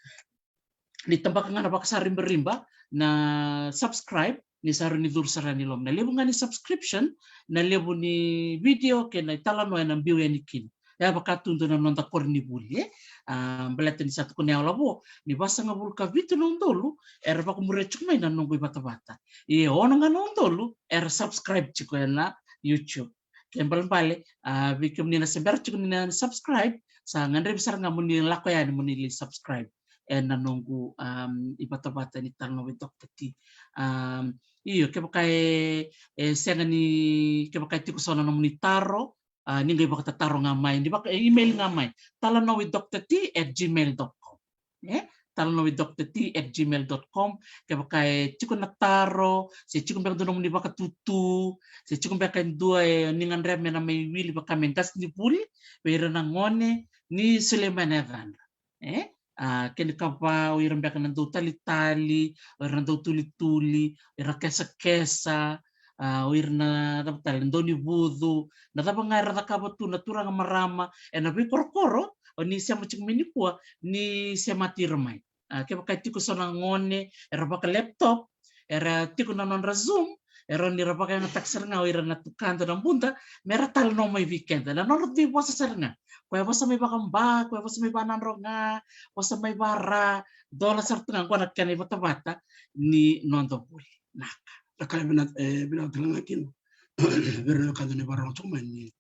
Ni tabaka ga na vakasaribariba na subscribe, ni sa rawa ni curu sara yani loma. Na levu ga ni subscription, na levu ni video kei na italanoa ena biu yani kina. E a vaka tu dua na noda koronivuli, e? A, baleta ni sa tukuni au lavo ni vasagavulu ka vitu na udolu era vakamuria tiko mai na noqu ivatavata. Ia ono ga na udolu era subscribe tiko ena YouTube. Ke balebale, a, vei kemuni na se bera tiko ni na subscribe, sa gadrevi sara ga mo ni lako yani mo ni lai subscribe ena noqu, um, ivatavata ni Talanoa with Doctor T. Um, io, kevaka e, e sega ni, kevaka e tiko so na nomuni taro, a, ni qai vakatataro ga mai, ni vaka, e, email ga mai, talanoa with doctor T at gmail dot com. E? Talanoa with doctor T at gmail dot com. Kevaka e tiko na taro, se tiko beka dua nomuni vakatutu, se tiko beka e dua e ni gadreva me na mai wili vaka me qasenivuli vei ira na gone, ni solia mai na yacadra. E? A, kena ikava, o ira beka na dau talitali, o ira na dau tulituli, o ira kesakesa, a, o ira na cava tale, dau ni vucu, na cava ga era cakava tu na turaga, marama ena veikorokoro, o ni sema tiko mai nikua, ni semati ira mai. A, kevaka e tiko so na gone era vaka laptop, era tiko na nodra Zoom, era ni ra vakayagataki sara ga o ira na tukada na buda me ra talanoa mai vei keda na nodra dui vosa sara ga. Koya vosa mai vakaba, koya vosa mai vanadroga, vosa mai vara, dola sara tu ga qo na kena ivatavata ni noda vuli. Naka. Na ka e vinaka, e vinaka tale ga kina vei ira na wekada ni vakarogo tiko mai ni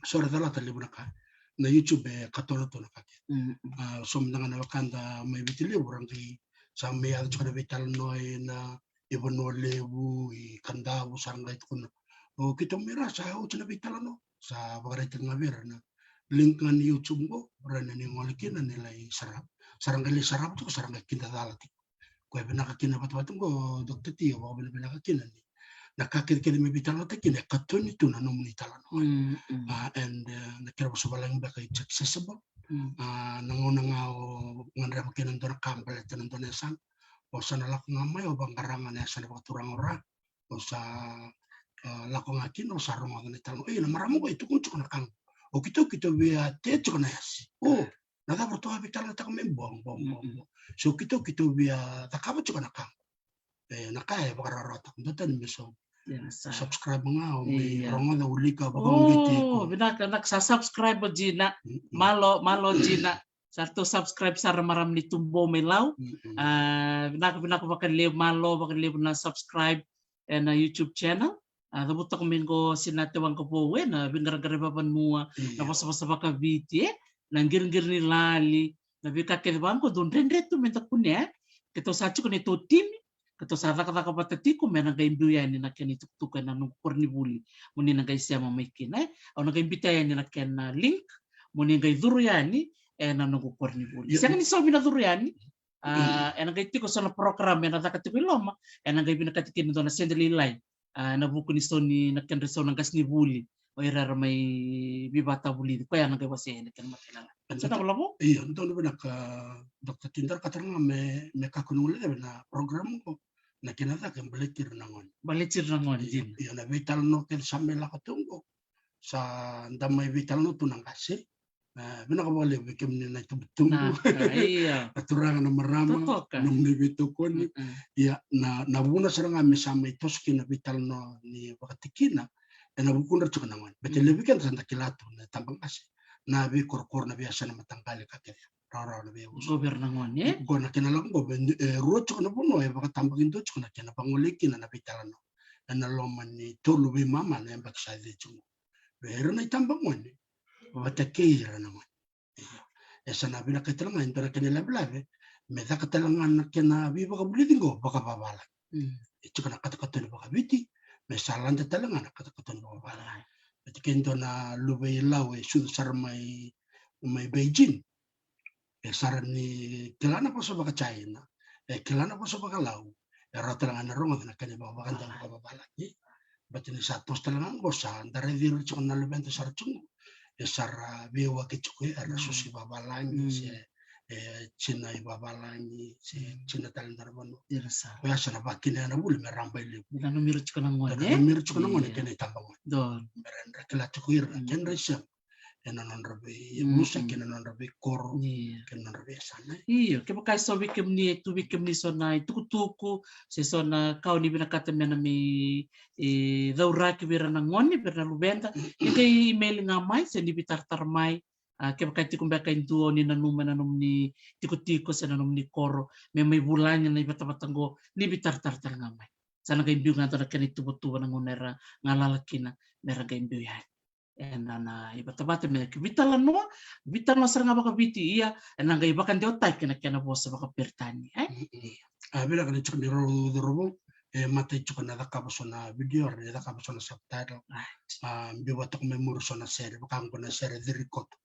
so era calata levu na ka. Na YouTube e katona tu na ka kece. A, so mada ga na wekada mai Viti Levu ra qai sa mai yaco tiko na veitalanoa ena iVanua Levu, i Kadavu, sa ra qai tukuna, o keitou mai ra sa oti na veitalanoa. Sa vakaraitaka ga vei ira na link ga ni YouTube qo, ra na ni gole kina ni lai sarava. Sa ra qai lai sarava tiko, sa ra qai kidacala tiko. Koya e vinaka kina vatavata qo, Doctor T, au vakavinavinaka kina ni na ka kecekece me veitalanoataki kina e katoni tu na nomuni talanoa. A, and, e, na kena vosa valagi beka, it's accessible. A, na gauna ga o gadreva kina dua na ka baleta na dua na yasana, o sa na lako ga mai, o vaqara ga na yasana vakaturaga o ra, o sa, e, lako ga kina, o sa rogoca na italanoa. E, na marama qo e tukuna tiko na ka qo. O keitou, keitou via tea tiko na yasi. O, na cava ratou a veitalanoataka mai, bo, bo, bo, bo. So keitou, keitou via cakava tiko na ka qo. E, na ka e vakarawarawataka, dua tani me so subscribe ga, o mai rogoca, wilika, vakauqeti iko. Vinaka, vinaka, sa subscribe o Jina. Malo, malo Jina. Sa ratou subscribe sara marama ni Tubou mai Lau. A, vinaka, vinaka vakalevu, malo vakalevu na subscribe ena YouTube channel. A, cavuta toka mai qo Sinate Waqavou, e, na veiqaraqaravi vakavanua, na vosavosa vakaviti, e, na qiriqiri ni lali, na veika kece vaqo dau dredre tu meda kunea, e. Keitou sa tiko na neitou timi, keitou sa cakacaka vata tiko me na qai biu yani na kena itukutuku ena noqu koronivuli, mo ni na qai sema mai kina, e. Au na qai biuta yani na kena link, mo ni qai curu yani ena noqu koronivuli. Sega ni saumi na curu yani, a, ena qai tiko so na program ena caka tiko i loma, ena qai vinakati kina dua na sede lailai, a, ena vuku ni sau ni, na kedra sau na qasenivuli, o ira era mai veivakatavulici, koya na qai wasea ena kena matailalai. Sa na volavola? Io, donu vinaka, Doctor T, da rawa ga me, me kakua ni guilecavi na program qo, na kena caka e baleti ira na gone. Baleti ira na gone, dina. Io, na veitalanoa kece sa mai lako tu qo, sa da mai veitalanoa tu na qase. E, vinaka vakalevu vei kemuni na itubutubu. Na turaga, na marama, nomuni veitokoni. Ia, na, na vuna sara ga me sa mai toso kina na veitalanoa ni vakatikina ena vukudra tiko na gone. Baleta levu vei keda sa da kila tu na tabaqase, na veikorokoro, na veiyasana mataqali, ka kece, rawarawa na veiyavusa. Qo vei ira na gone, e? Qo na kena lako qo, e, rua tiko na vanua e vakatabakidua tiko na kena vagolei kina na veitalanoa ena loma ni tolu veimama na yabaki sa cei tiko. Vei ira na itabagone, vata kei ira na gone. E sa na vinakati tale ga e dua na kena ilavelave me caka tale ga na kena veivakavulici qo vakavavalagi. E tiko na katokatoni vakaviti, me sa lade tale ga na katokatoni vakavavalagi. Baleta ke dua na luve i Lau e sucu sara mai, mai Beijing, e sa rawa ni kila na vosa vakaChina, e kila na vosa vakaLau, e rawa tale ga ni rogoca na kena ivakavakadewataki vakavavalagi. Baleta ni sa toso tale ga qo, sa da raici ira tiko na luveda sara tiko qo. e sa ra veiwaki tiko, era sosi vavalagi se e jina i vavalagi se jina tale dua na vanua. Koya sa na vakina na vuli me ra bai levu. Nanumi ira tiko na gone, nanumi ira tiko na gone kei na itabagone. Me ra kila tiko ira kei na ra isema ena nodra veiyavusa kei na nodra veikoro kei na nodra veiyasana. Io, kevaka e so vei kemuni, e tu vei kemuni so na itukutuku se so na ka o ni vinakata me na mai cauraki vei ira na gone, vei ira na luveda, ni qai email ga mai se ni veitaratara mai. A, kevaka e tiko beka e dua o ni nanuma ena nomuni tikotiko se na nomuni koro me mai vulagi na ivatavata oqo, ni veitaratara tale ga mai. Sa na qai biu ga dua na kena ituvatuva na gauna era galala kina me ra qai biu yani ena ivatavata me na ki veitalanoa, veitalanoa sara ga vakaviti, ia ena qai vakadewataki na kena vosa vakaperitania. A, vinaka ni tiko ni rau cauravou, e matai tiko na cakava so na video, ra ni cakava so na subtitle. A, biu vata tiko mai muri so na sere, vaka oqo na sere Cirikoto.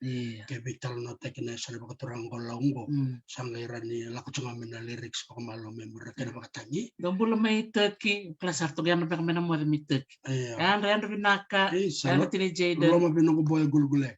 Ke veitalanoataki na yasana vakaturaga oqo Lau oqo. Sa qai ra ni lako tiko ga mai na lyrics vakamalua mai muri na kena vakatagi. Dou bula mai Turkey, kila sara toka yadra beka mai na moce mai Turkey. Yadra, yadra vinaka. Yadra tini Jayden. Loma vei noqu boy Gulgule.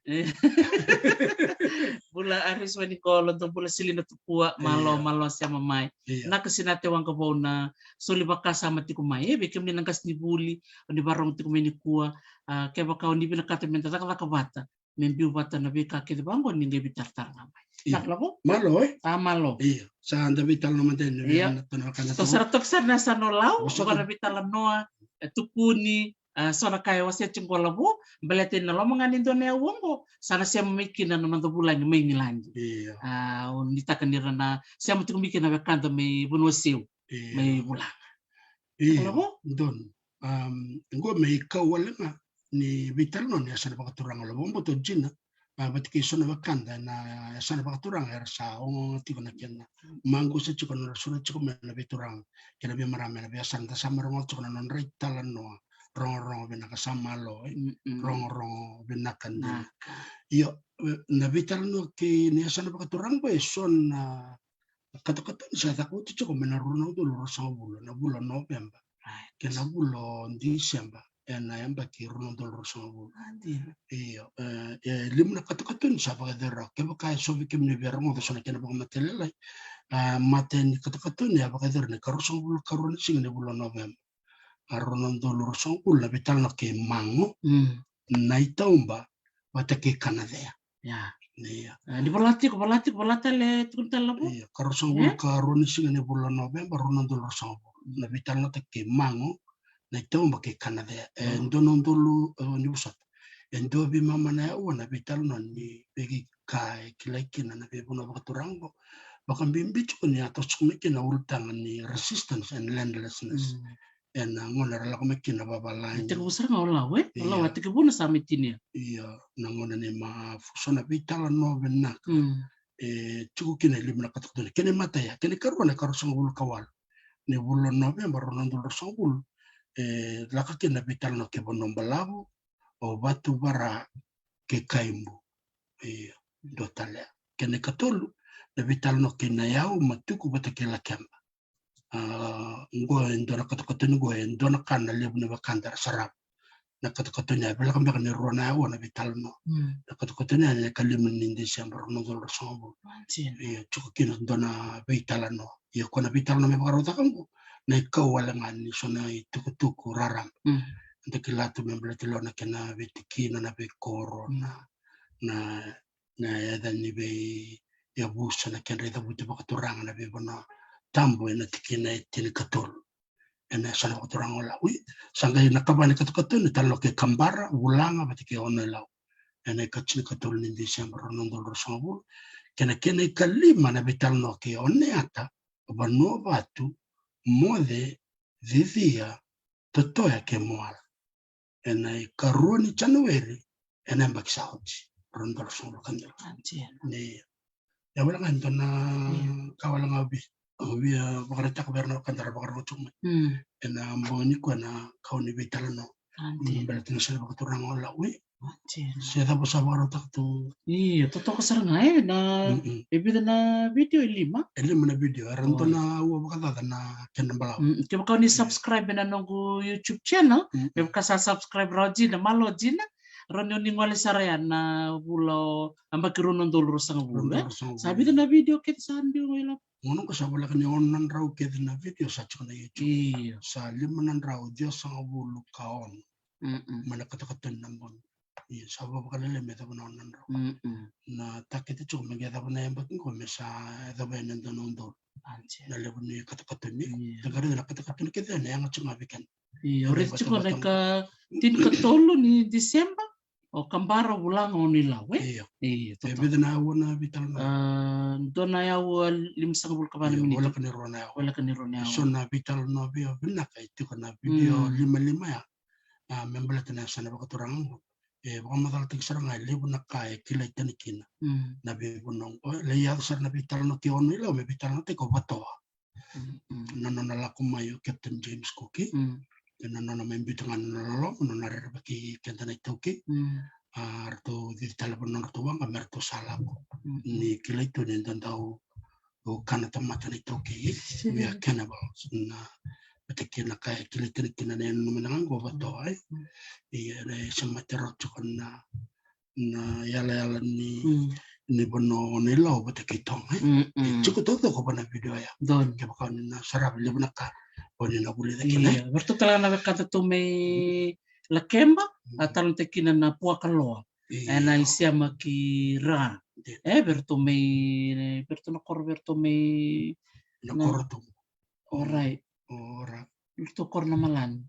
Bula Aris Waniqolo, dou bula Silina Tukua, malo, malo sema mai. Naka Sinate Waqavou na soli vakasama tiko mai. E, vei kemuni na qasenivuli o ni varogo tiko mai nikua, a, kevaka o ni vinakata me da cakacaka vata me biu vata na veika kece vaqo, ni qai veitaratara ga mai. Naka Lau. Malo, e? A, malo. Io. Sa da veitalanoa mada yani. Io. Tou sara toka sara na yasana o Lau, vaka na veitalanoa e tukuni, a, so na ka e wasea tiko oqo Lau, baleta ni na loma ga ni dua na aua oqo sa na sema mai kina na noda vulagi mai Igiladi. Io. A, o ni taka ni ra na sema tiko mai kina na wekada mai vanua seu mai vulaga. Io. Donu. Oqo me ikau wale ga ni veitalanoa ni yasana vakaturaga Lau, vakabauta o Jina, a, vata kei so na wekada ena yasana vakaturaga era sa ogaoga tiko na kena maqusa tiko na nodra sura tiko mai na veituraga kei na veimarama ena veiyasana, da sa mai rogoca tiko na nodra italanoa. Rogorogo vinaka, sa malo, e? Rogorogo vinaka dina. Io, e, na veitalanoa kei na yasana vakaturaga oqo e so na katokatoni sa caka oti tiko mai na rua na udolu ruasagavulu, na vula o Noveba kei na vula o Diseba ena yabaki rua na udolu ruasagavulu. Io, e, e lima na katokatoni sa vakayacori rawa. Kevaka e so vei kemuni via rogoca so na kena vakamatailalai, a, matai ni katokatoni a vakayacori na ikaruasagavulu ka rua ni siga ni vula o Noveba. A, rua na udolu ruasagavulu, na veitalanoa kei Mago, Naitauba vata kei Kanacea. Ia. Ia. E, ni vola tiko, vola tiko, vola tale, tukuna tale Lau. Ia, ka ruasagavulu ka rua ni siga ni vula o Noveba, rua na udolu ruasagavulu. Na veitalanoataki kei Mago, Naitauba kei Kanacea. E dua na udolu, e, ni vosota. E dua vei mama na aua na veitalanoa ni veika e kilai kina na veivanua vakaturaga oqo. Vakabibi tiko ni a toso tiko mai kina na ulutaga ni resistance and landlessness. Ena gauna era lako mai kina vavalagi. E tekivu sara ga o Lau, e? O Lau a tekivu na sa mai tinia. Ia, na gauna ni ma, so na veitalanoa vinaka. E tiko kina e lima na katokatoni. Kena imatai ya, kena ikarua na ikaruasagavulu ka walu ni vula o Noveba, rua na udolu ruasagavulu. E lako kina na veitalanoa kei Vanuabalavu, o Vatuvara kei Kaibu. Io, dua tale ya. Kena ikatolu na veitalanoa kei Nayau, Matuku vata kei Lakeba. A, oqo e dua na katokatoni, oqo e dua na ka na levu na wekada era sarava. Na katokatoni ya, e voleka beka ni rua na aua na veitalanoa. Na katokatoni ya ena ikalima ni Diseba, rua na udolu ruasagavulu. Io, tiko kina dua na veitalanoa. Ia ko na veitalanoa me vakarautaka oqo, na ikau wale ga ni so na itukutuku raraba. Da kila tu me baleta lo na kena veitikina na veikoro, na, na, na yaca ni veiyavusa, na kedra icavuti vakaturaga na veivanua tabu ena tikina e tinikatolu. Ena yasana vakaturaga o Lau. Sa qai na ikava ni katokatoni, talanoa kei Kabara, Vulaga vata kei Oneilau. Ena ikatinikatolu ni Diseba, rua na udolu ruasagavulu. Kei na kena ikalima na veitalanoa kei Oneata, Vanuavatu, Moce, Cicia, Totoya kei Moala. Ena ikarua ni Janueri ena yabaki sa oti, rua na udolu ruasagavulu ka dua. Ni, ia wale ga e dua na ka wale ga au via, au via vakaraitaka vei ira na wekada era vakarorogo tiko mai. Ena bogi nikua na kau ni veitalanoa. Baleta na yasana vakaturaga o Lau. Se cava sa vakarautaka tu? Io, totoka sara ga, e, na, e vica na video? E lima. E lima na video, era dua na aua vakacaca na kena balavu. Kevaka o ni subscribe ena noqu YouTube channel, me vaka sa subscribe rawa o Jina, malo Jina, Rau ni oni gole sara ya na vula o, a, baki rua na udolu ruasagavulu, e? Rua na udolu ruasagavulu. Sa vica na video kece sa biu mai lava? Gauna qo sa voleka ni ono na drau kece na video sa tiko na YouTube. Io. Sa lima na drau ciwasagavulu ka ono. Mm-mm. Mai na katakatoni na bogi. Io, sa vakalailai me cava na ono na drau. Mm-mm. Na takete tiko me qai cava na yabaki qo me sa cava yani e dua na udolu. Anse. Na levu ni katakatoni. Io. Qai raica na katakatoni kece na yaga tiko ga vei keda. Io, raica tiko na ika tinikatolu ni December, o Kabara, Vulaga, Ono-i-Lau, e? Io. Io, e totoka. Vica na aua na veitalanoa? A, dua na aua limasagavulu ka va na miniti. Io, voleka ni rua na aua. Voleka ni rua na aua. So na veitalanoa vei au vinaka e tiko na video, mm, limalima ya. A, me baleta na yasana vakaturaga qo. E vakamacalataki sara ga e levu na ka e kilai tani kina. Mm. Na veivanua qo, e lai yaco sara na veitalanoa kei Ono-i-Lau me veitalanoataki o Vatoa. Mm, mm. Na nona lako mai o Captain James Cook. Mm. Kei na nona mai biuta ga na nona loloma, nona rerevaki keda na iTaukei. Mm. A, ratou cici tale vua na nodratou waqa me ratou sa lako. Mm, mm. Ni kilai tu ni da dau, o, kana tamata na iTaukei. We are cannibals. Na, vata kei na ka e kilai tani kina na yanuyanu mai na gauna qo o Vatoa, e. Mm. Ia, e semati rau tiko na na yalayala ni, mm, ni vanua o Ono-i-Lau vata kei Toga, e? Mm, mm. E tiko taucoko va na video ya. Donu. Kevaka o ni na saravi levu na ka o ni na vulica kina, e? Io, vei ratou tale ga na wekada tu mai Lakeba, mm, a, talanoataki kina na puaka loa. Io. E na isema ki ra. Io. E, vei ratou mai, vei ratou na koro, vei ratou mai na, na koro tu. Orait. Ora. Vei ratou koro na Malani.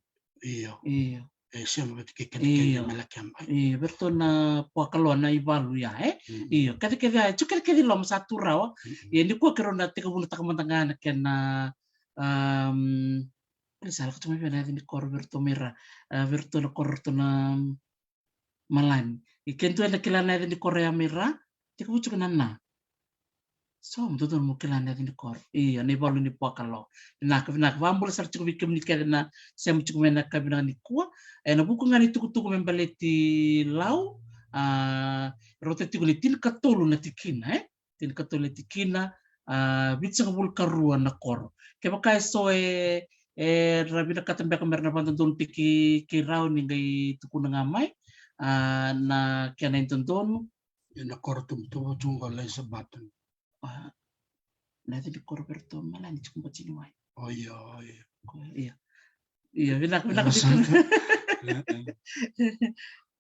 Io. Io. E sema vata kei kena, io, kena Malakeba. Io, vei ratou na puaka loa na ivalu ya, e? Mm. Io, kece kece ya, e tu kece kece i loma sa tu rawa. Mm. Ia nikua keirau na tekivunataka mada ga na kena, am, e sa lako tu mai vei na yaca ni koro vei ratou mai ra, a, vei ratou na koro ratou na Malani. I ke dua ena kila na yaca ni koro ya mai ra, tekivu tiko na na. So, mo dodonu mo kila na yaca ni koro. Io, na ivalu ni puaka loa. Vinaka, vinaka. Vakabula sara tiko vei kemuni kece na sema tiko mai ena yakavi vinaka nikua. Ena vuku ga ni tukutuku me baleti Lau, a, rauta tiko ni tinikatolu na tikina, e? Tinikatolu na tikina, a, vitusagavulu ka rua na koro. Kevaka e so e, era vinakata beka mera na vakadodonutaki keirau ni qai tukuna ga mai, a, na kena idodonu. Ena koro tu, tu, tu qo Laisa Button. A, na yaca ni koro vei ratou Malani tiko Batiniwai. O io, o io. Ko, io. Io, vinaka, vinaka.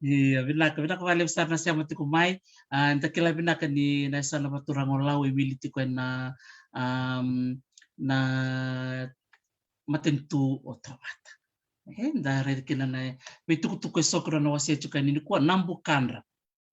Io, vinaka, vinaka vakalevu sara na sema tiko mai. A, da kila vinaka ni na yasana vakaturaga o Lau e wili tiko ena, am, na matanitu o Tovata. E, da raica kina na veitukutuku e so keirau na wasea tiko yani nikua, Nabukadra.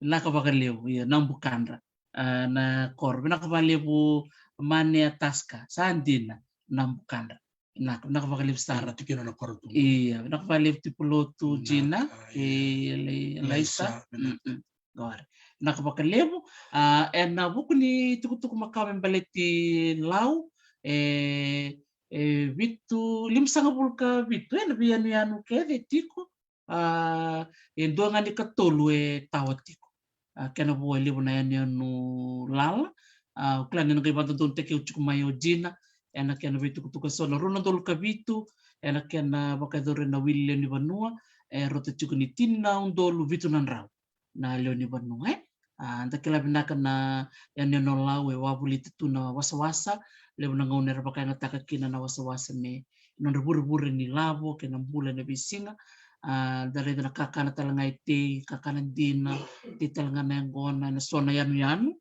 Vinaka vakalevu, io, Nabukadra. A, na koro, vinaka vakalevu Mane a Taska, sa dina, Nabukadra. Vinaka, vinaka vakalevu sara. Tikina na koro tu. Io, vinaka vakalevu Tupulotu, vinaka, Jina, io. E, Lai-, Laisa. Laisa, vinaka. Mm, mm. Qori. Vinaka vakalevu, a, ena vuku ni tukutuku makawa me baleti Lau, e, e vitu, limasagavulu ka vitu, ena veiyanuyanu kece tiko, a, e dua ga ni katolu e tawa tiko. A, kena vo e levu na yanuyanu lala. A, au kila ni na qai vakadodonutaki au tiko mai o Jina ena kena veitukutuku e so na rua na udolu ka vitu, ena kena vakayacori ena wili lewe ni vanua, e rauta tiko ni tini na udolu vitu na drau na lewe ni vanua, e. A, da kila vinaka na yanuyanu o Lau e wavolita tu na wasawasa, levu na gauna era vakayagataka kina na wasawasa me nodra vurevure ni lavo kei na bula ena veisiga. A, da raica na kakana tale ga e tei, kakana dina, tei tale ga na yaqona ena so na yanuyanu.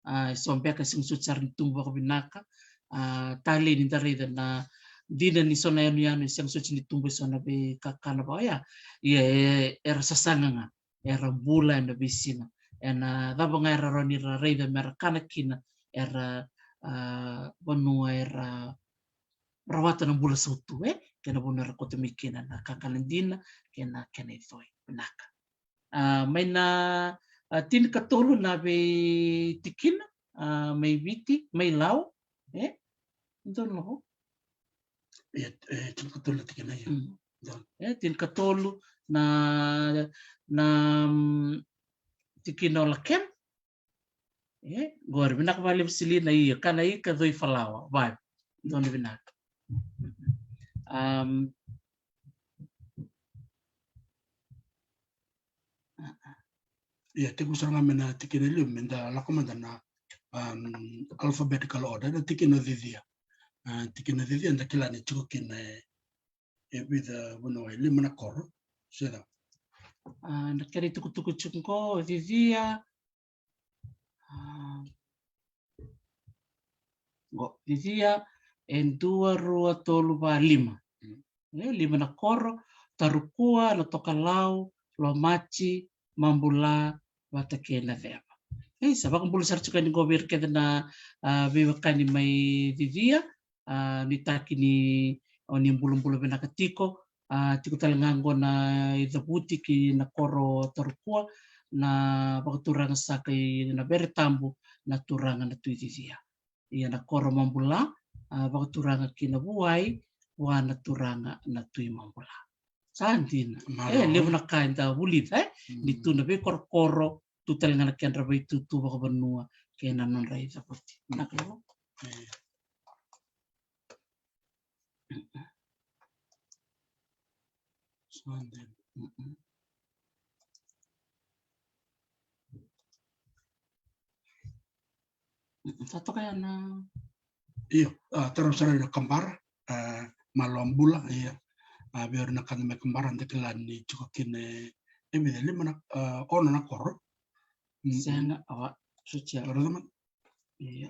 A, e so beka e sega soti sara ni tubu vakavinaka. A, talei ni da raica na dina ni so na yanuyanu e sega soti ni tubu e so na veikakana vaka oya. Ia, e, era sasaga ga, era bula ena veisiga. Ena cava ga era rawa ni ra raica mera kana kina, era, a, vanua era rawata na bula sautu, e? Kei na vanua era koto mai kina na kakana dina, kei na kena icoi. Vinaka. A, mai na, a, tinikatolu na veitikina, a, mai Viti, mai Lau, e? Donu. E, e, tinikatolu na tikina, io. Mm. Donu. E, tinikatolu na, na, mm, tikina o Lakem. E, qori, vinaka vakalevu Silina, io, kana ika coi falawa, vave. Donu vinaka. Am, Ia, tekivu sara ga mai na tikina e lima, me da lako mada na, um, alphabetical order, na tikina o cicia. A, tikina o cicia da kila ni tiko kina e, e vica vanua, e lima na koro. Se ca. A, na kena itukutuku tiko qo, cicia. A, qo, cicia, e dua, rua, tolu, va, lima. Mm. E lima na koro: Tarukua, Natokalau, Lomati, Mabula, vata kei Naceva. E, sa vakabula sara tiko yani qo vei ira kece na, a, veiwekani mai cicia. A, nuitaki ni o ni bulabula vinaka tiko. A, tiko tale ga qo na icavuti ki na koro Tarukua, na vakaturaga saka i na Veretabu, na turaga na Tui Cicia. Ia na koro Mabula, a, vakaturaga ki na Vuai, vua na turaga na Tui Mabula. Sa dina. E levu na ka eda vulica, e? Mm. Ni tu na veikorokoro, tu tale ga na kedra veitutu vakavanua kei na nodra icavuti. Na ka. E. Sa dina. Mm-mm. Mm-mm. Sa toka ya na. Io, a, tara sara na kabara, a, malo bula, ia. A, vei ira na ka mai kabara, da kila ni tiko kina e vica, lima na, a, ono na koro. Mm. Sega, awa, sucia. Ora na man. Ia.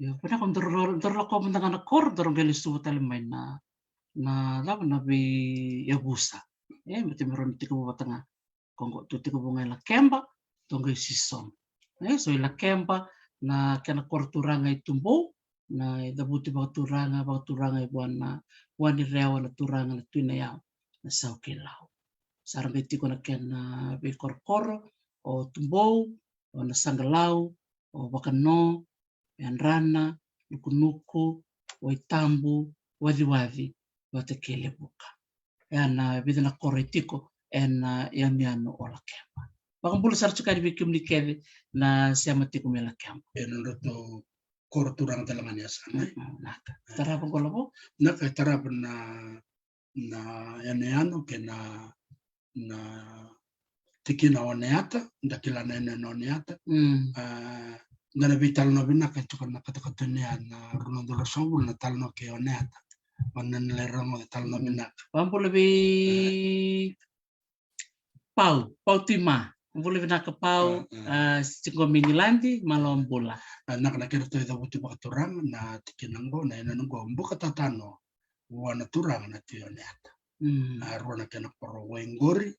Ia, vinaka, dou, dou lako mada ga na koro, dou qai lesuva tale mai na, na cava, na veiyavusa. E, me te me rawa ni tekivu vata ga. Ko qo, tou tekivu ga i Lakeba, tou qai sisogo. E, so i Lakeba, na kena koro turaga i Tubou, na icavuti vakaturaga, vakaturaga i vua na, vua ni Rewa, na turaga na Tui Nayau, na Saukeilau. Sa ra qai tiko na kena veikorokoro, o Tubou, o Nasaqalau, o Vakano, Yadrana, Nukunuku, Waitabu, Waciwaci, vata kei Levuka. E na vica na koro e tiko e na yanuyanu o Lakeba. Vakabula sara tiko yani vei kemuni kece na sema tiko mai Lakeba. E nodratou koro turaga tale ga ni yasana. Mm, mm, naka. E. Tarava qo, Lavo? Naka, e tarava na, na yanuyanu kei na, na tikina o Oneata, da kila na yanuyanu o Oneata. Mm. A, da na veitalanoa vinaka e tiko na katakata ni ya na rua na udolu ruasagavulu, na talanoa kei Oneata. O na lai rogoca, talanoa vinaka. Vakabula vei, e, Pau, Pau Tuima. Bula vinaka Pau, a, a, a, tiko mai Igiladi, malo bula. A, na ka na kedratou icavuti vakaturaga na tikina qo, na yanuyanu qo, Bukatatano, vua na turaga na Tui Oneata. Mm. A, rua na kena koro, Waigori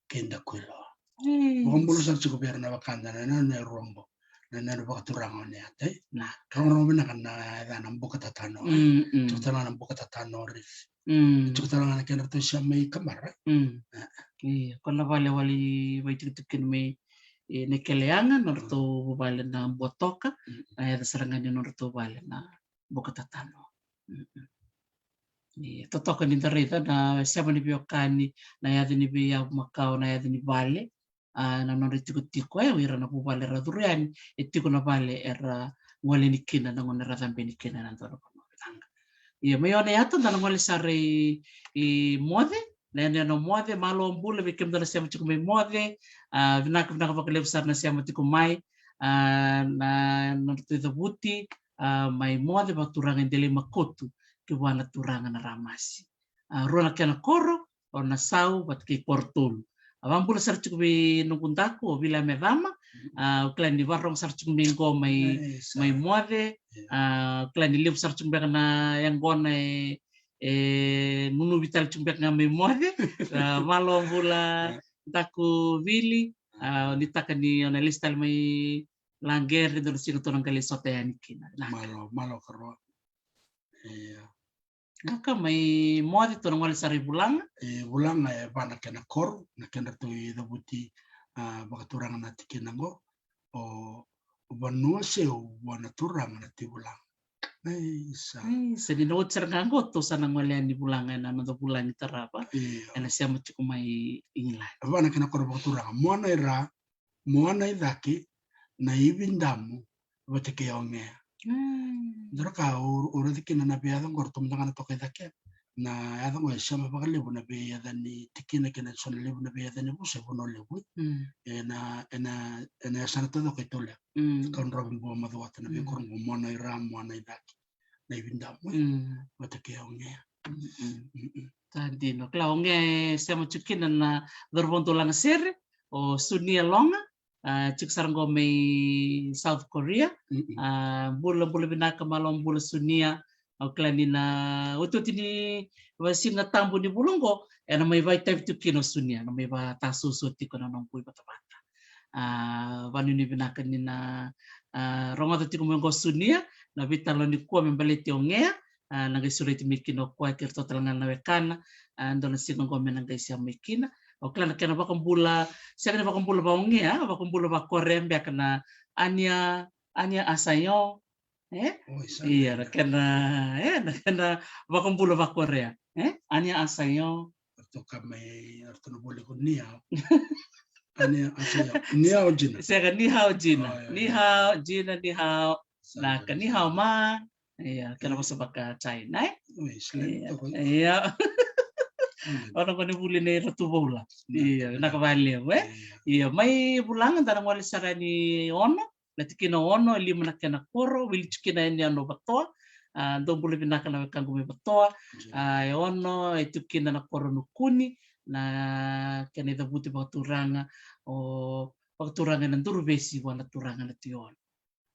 kei Dakuiloa. E. Vakabula sara tiko vei ira na wekada na, na, na yanuyanu qo, na, na vakaturaga o Oneata, e? Na. Rogorogo vinaka na yacana, Bukatatano, e? Mm, mm. Tiko tale ga na Bukatatano Reef. Mm. Tiko tale ga na kedratou sema mai kabara. Mm. E. Io, ko na vale wale e vakatikotiko kina mai, e, Naikeleyaga, nodratou vuvale na Buatoka, mm, na yaca sara ga ni nodratou vale na Bukatatano. Mm, mm. Io, totoka ni da raica na sema ni veiwekani, na yaca ni veiyavu makawa, na yaca ni vale, a, na nodra itikotiko, e, o ira na vuvale era curu yani, e tiko na vale era gole yani kina na gauna era cabe yani kina ena dua na vanua vinaka. Ia, mai Oneata da na gole sara i, i Moce, na yanuyanu o Moce, malo bula vei kemudou na sema tiko mai Moce, a, vinaka, vinaka vakalevu sara na sema tiko mai, a, na nodratou icavuti, a, mai Moce, vakaturaga i Delaimakotu, ki vua na turaga na Ramasi. A, rua na kena koro, o Nasau vata kei Korotolu. A, vakabula sara tiko vei noqu daku o Vila Mecama. A, au kila ni vakarorogo sara tiko mai qo mai, e, sa, mai Moce. E. A, au kila ni levu sara tiko beka na yaqona e, e gunuvi tale tiko beka ga mai Moce. A, malo bula, e, daku Vili. A, nuitaka ni o na lesu tale mai Laqere, dua na siga tou na qai lai sota yani kina. Naka. Malo, malo karua. Ia. Naka, mai Moce tou na gole sara i Vulaga. E, Vulaga e va na kena koro, na kedratou icavuti, a, vakaturaga na tikina qo, o Vanua Seu, vua na turaga na Tui Vulaga. Isa. Isa, ni na oti sara ga qo tou sa na gole yani Vulaga ena noda vulagi tarava. Io. Ena sema tiko mai Igiladi. E va na kena koro vakaturaga, Moana i Ra, Moana i Cake, na Ivi Damu vata kei Ogea. Mm. Dua na ka au, au raica kina na veiyaca qo, ratou mada ga na toka i cake. Na yaca qo e sema vakalevu na veiyaca ni tikina kei na so na levu na veiyaca ni vosa e Vanua Levu. Mm. Ena, ena, ena yasana taucoko e Taulevu. Mm. Kaudrove, Bua, Macuata, na veikoro qo, Moana i Ra, Moana i Cake, na i Vidamu. Mm. Vata kei Ogea. Mm, mm. Mm, mm. Sa dina. Kila, Ogea e sema tiko kina na cauravou dau laga sere, o Sunia Loga, a, tiko sara qo mai South Korea. Mm, mm. A, bula, bula vinaka, malo bula Sunia. Au kila ni na otioti ni va-, Siga Tabu ni vula qo, ena mai vakaitavi tiko kina o Sunia, na mai vakatasoso tiko na noqu ivatavata. A, vanuinui vinaka ni na, a, rogoca tiko mai qo o Sunia, na veitalanoa nikua me baleti Ogea, a, na qai sureti mai kina o koya kei iratou tale ga na wekana, a, dua na siga qo me na qai sema mai kina. Au kila na kena vakabula, sega ni vakabula va-Ogea, vakabula va-Korea beka na ania, ania asayo, e? Oi, sa ia, na kena, e, na kena vakabula va-Korea, e? Ania asayo. Ratou ka mai, ratou na voli ko ni hao. Ania asayo. Ni hao jina. Sega, ni hao jina. Oi, oi, oi. Ni hao jina, ni hao. Sa naka, ni hao ma. Ia, kena vosa vaka-China, e? Oi, sila ni toka. Ia. Mm. Ona ko ni vuli nei Ratu Voula. Ia, naka vakalevu, e? Ia. Ia, mai Vulaga da na gole sara ni Ono, na tikina Ono, e lima na kena koro, wili tiko kina e Ono, Vatoa. A, dou bula vinaka na wekaqu mai Vatoa. Io. A, e Ono, e tiko kina na koro Nukuni, na kena icavuti vakaturaga, o vakaturaga ena Duruvesi vua na turaga na Tui Ono.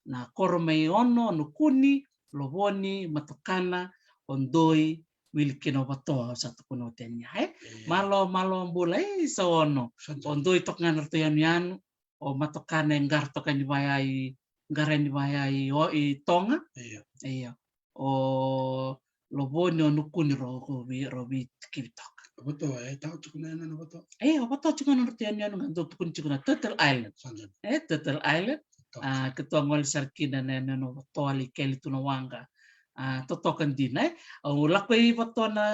Na koro mai Ono, Nukuni, Lovoni, Matokana, Odoi, wili kina o Vatoa, au sa tukuna oti yani, e? Io. Malo, malo bula, e, sa Ono. Sa Ono. Odoi toka ga na ratou yanuyanu, o Matokana e qara toka ni vaya i, qara ni vaya i, o, i Toga. Io. Io. O Lovoni, o Nukuni, rau, rau vei, rau veitikivi toka. O Vatoa, e, tau tiko na yanuyanu o Vatoa. E, o Vatoa tiko na ratou yanuyanu ga, dou tukuni tiko na Turtle Island. Sa dina. E, Turtle Island. Toka. A, keitou a gole sara kina na, na, na Vatoa, lai kele tu na waqa. A, totoka dina, e. Au lako i Vatoa na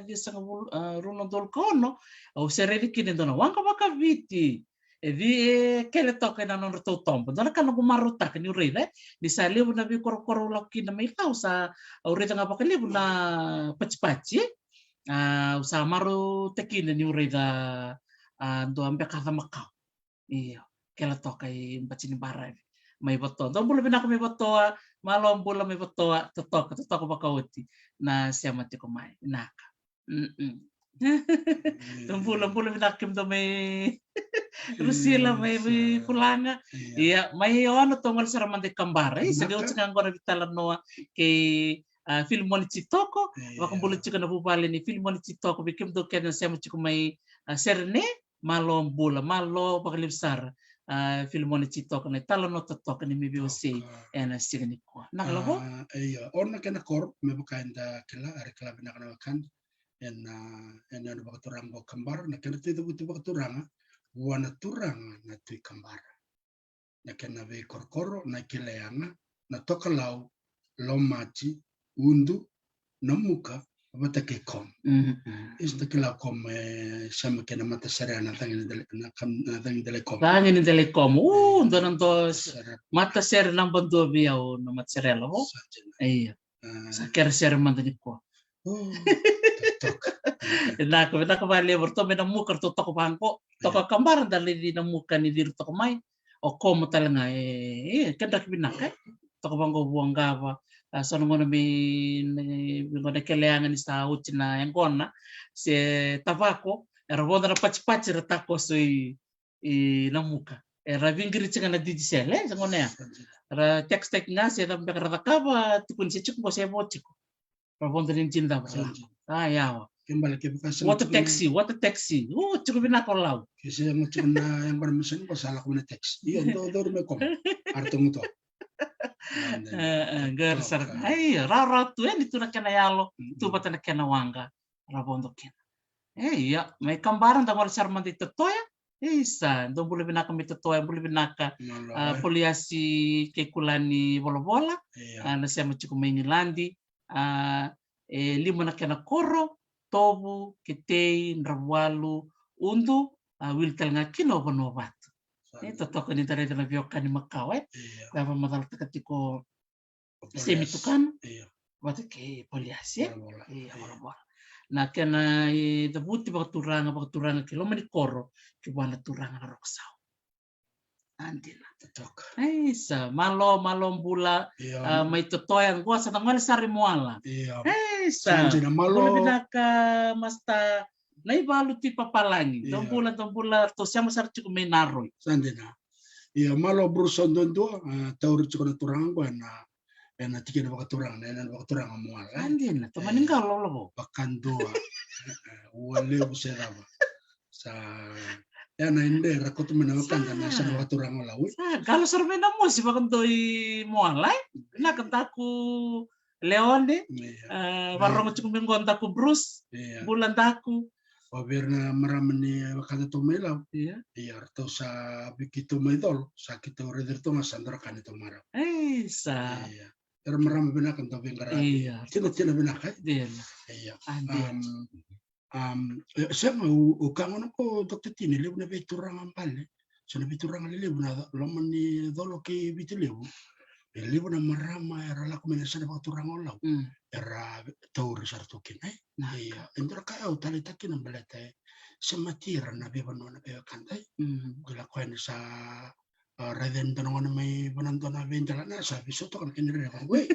ciwasagavulu, a, rua na udolu ka ono, au sereci kina e dua na waqa vakaviti. E vi, e kele toka ena nodratou toba. Dua na ka noqu marautaka niu raica, e. Ni sa levu na veikorokoro au lako kina mai Lau, sa au raica ga vakalevu na patipati, e. A, au sa marautaka kina niu raica, a, dua beka camakau. Io, kele toka i bati ni baravi. Mai Vatoa. Dou bula vinaka mai Vatoa, malo bula mai Vatoa, totoka, totoka vakaoti na sema tiko mai. Vinaka. Mm-mm. Io. Dou bula, bula vinaka kemudou mai Rusila, mai, mai Vulaga. Io. Ia, mai Ono tou gole sara mada i Kabara. Sa qai oti ga qo na veitalanoa kei, a, Filimoni Jitoko, io, vakabula tiko na vuvale ni Filimoni Jitoko, vei kemudou kece na sema tiko mai, a, Serene. Malo bula, malo vakalevu sara. A, Filimoni Jitoko, na italanoa totoka ni mai veiwasei ena siga nikua. Na ka lavo? A, io, Ono na kena koro, me vaka eda kila, era kila vinaka na wekada. Ena, ena, ena vakaturaga o Kabara, na kena taicavuti vakaturaga vua na turaga na Tui Kabara. Na kena veikorokoro, na Keleyaga, na Tokalau, Lomati, Udu, Namuka, vata kei Komu. Mm, mm. Isa da kila Komu, e, sema kei na matasere na cagi ni dela, na kam, na cagi ni dela i Komu. Cagi ni dela i Komu. U, dua na dua matasere naba dua vei au na matasere lavo. Sa dina. Io. A. Sa kere sere mada nikua. O, totoka. Vinaka, vinaka vakalevu, ratou mai Namuka, ratou toka vaqo. Toka Kabara, da laivi Namuka ni ciri toka mai. O Komu tale ga, e, e, kena draki vinaka, e. Toka vaqo Vuaqava, a, so na gauna mai, mai, mai gauna Keleyaga ni sa oti na yaqona, se tavako, era vodo na patipati, ra takoso i, i Namuka. Era viqiriti ga na Digicel, e, se gauna ya. Ra text-taki ga se cava beka ra cakava, tukuni se tiko qo se vo tiko. Ra vodo ni dina cava. Sa dina. A, yawa. Ke bale ke vaka sa water taxi, water taxi. O, tiko vinaka o Lau. Ke se mo tiko na yaqona me sega qo sa lako mai na taxi. Io, dou, dou me Komu. Aratou gutu. A, a, qori sara. Ai, rawarawa tu, e, ni tu na kena yalo, tu vata na kena waqa. Ra vodo kina. E, ia, mai Kabara, da gole sara mada i Totoya. Isa, dou bula vinaka mai Totoya, bula vinaka. Malo, a, e. Poliasi kei Kulani Volavola. Ia. A, na sema tiko mai Igiladi. A, e lima na kena koro, Tovu, Ketei, Dravualu, Udu, a, wili tale ga kina o Vanuavatu. Sa dina. E, totoka ni da raica na veiwekani makawa, e. Ia. Koya vakamacalataka tiko o Semi Poliasi. Tukana. Ia. Vata kei Poliasi, e? Volavola. Ia, ia. Volavola. na kena icavuti vakaturaga, vakaturaga ki loma ni koro, ki vua na turaga na Roko Sau. A dina. Totoka. Isa, malo, malo bula. Io. A, mai Totoya qo sa na gole sara i Moala. Io. Isa. Sa dina, malo. Bula vinaka, Master Naivalu Tuipapalagi. Io. Dou bula, dou bula, ratou sema sara tiko mai Naroi. Sa dina. Io, malo Bruce duadua, a, tauri tiko na turaga qo ena, ena tikina vakaturaga, na, ena vakaturaga Moala, e. A dina, tomani qalo lavo. Vakadua. Ua levu se cava. Sa, ena inde ra koto mai na wekada na yasana vakaturaga o Lau. Sa qalo sara mai Namosi vakadua i Moala, e. Vinaka daku Leone, io, a, varogo tiko mai qo daku Bruce, io, bula daku. O vei ira na marama ni wekada tu mai Lau. Io. Io, ratou sa vei keitou mai Colo, sa keitou raici iratou ga sa dua na ka ni tou marau. Isa. Io. Era marama vinaka, dau veiqaravi. Io. Tina, tina vinaka, e? Dina. Io. A dina. Am, am, e, sega, au, au kaya gona ko Doctor Tini, levu na veituraga bale. Sa na veituraga lelevu na loma ni Colo kei Viti Levu. E levu na marama era lako mai na yasana vakaturaga o Lau. Mm. Era tauri sara tu kina, e? Vinaka. Io, e dua na ka au taleitaka kina baleta e semati ira na veivanua na veiwekada, e? Mm. Kila koya ni sa, a, raica ni dua na gone mai vanua dua na veidelana, sa veisau toka na kena rere vaqo, e.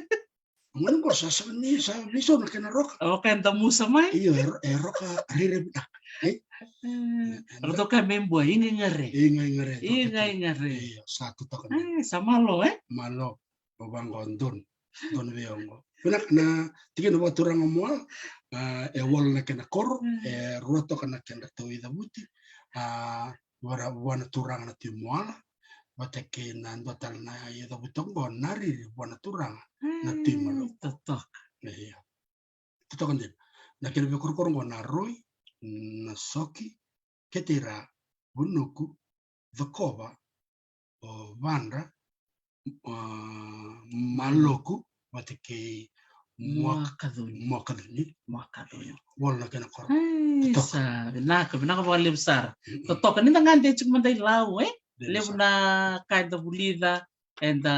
Gone qo sa sega ni sa veisau na kena roka. O keda musa mai. Io, e ro-, e roka rere vinaka, e? Mm. E, e, ratou kaya mai Bua, iga iga re. Iga iga re. Iga iga re. Io, sa totoka. E, sa malo, e? Malo. O vaqo donu. Donu vei au qo. Vinaka, na tikina vakaturaga Moala, a, e walu na kena koro, mm, e rua toka na kedratou icavuti, a, vara vua na turaga na Tui Moala, vata kei na dua tale na icavuti qo, na riri vua na turaga na Tui Malo. Mm, totoka. Io. Totoka dina. Na kena veikorokoro qo, Naroi, Nasoki, Keteira, Vunuku, Cokova, o Vadra, a, Maloku, vata kei Muakacuni. Muakacuni. Muakacuni. Walu na kena koro. Ai, totoka. Sa vinaka, vinaka vakalevu sara. Mm-mm. Totoka, ni da gade tiko mada i Lau, e? Levu na ka eda vulica, eda,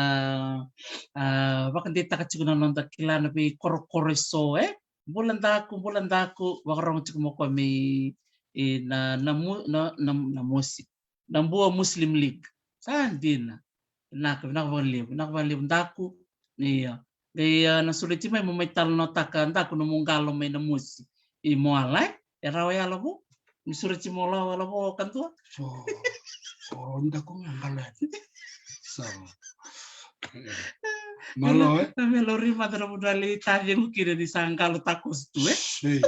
a, vakadeitaka tiko na noda kila na veikorokoro eso, e? Bula daku, bula daku, vakarogo tiko mo koya mai, e, na, na mu-, na, na, Namosi. Na Bua Muslim League. Sa dina. Vinaka, vinaka vakalevu, vinaka vakalevu daku. Io. Qai, a, na sureti mai mo mai talanoataka daku nomu qalo mai Namosi i Moala, e? E rawa ya Lavo? Ni sureti mo Lavo, Lavo kadua? So, so daku ga qalo ya. So. Malo, e? Me lori mada na vuna lai tacegu kina ni sa qalo takoso tu, e? Sei.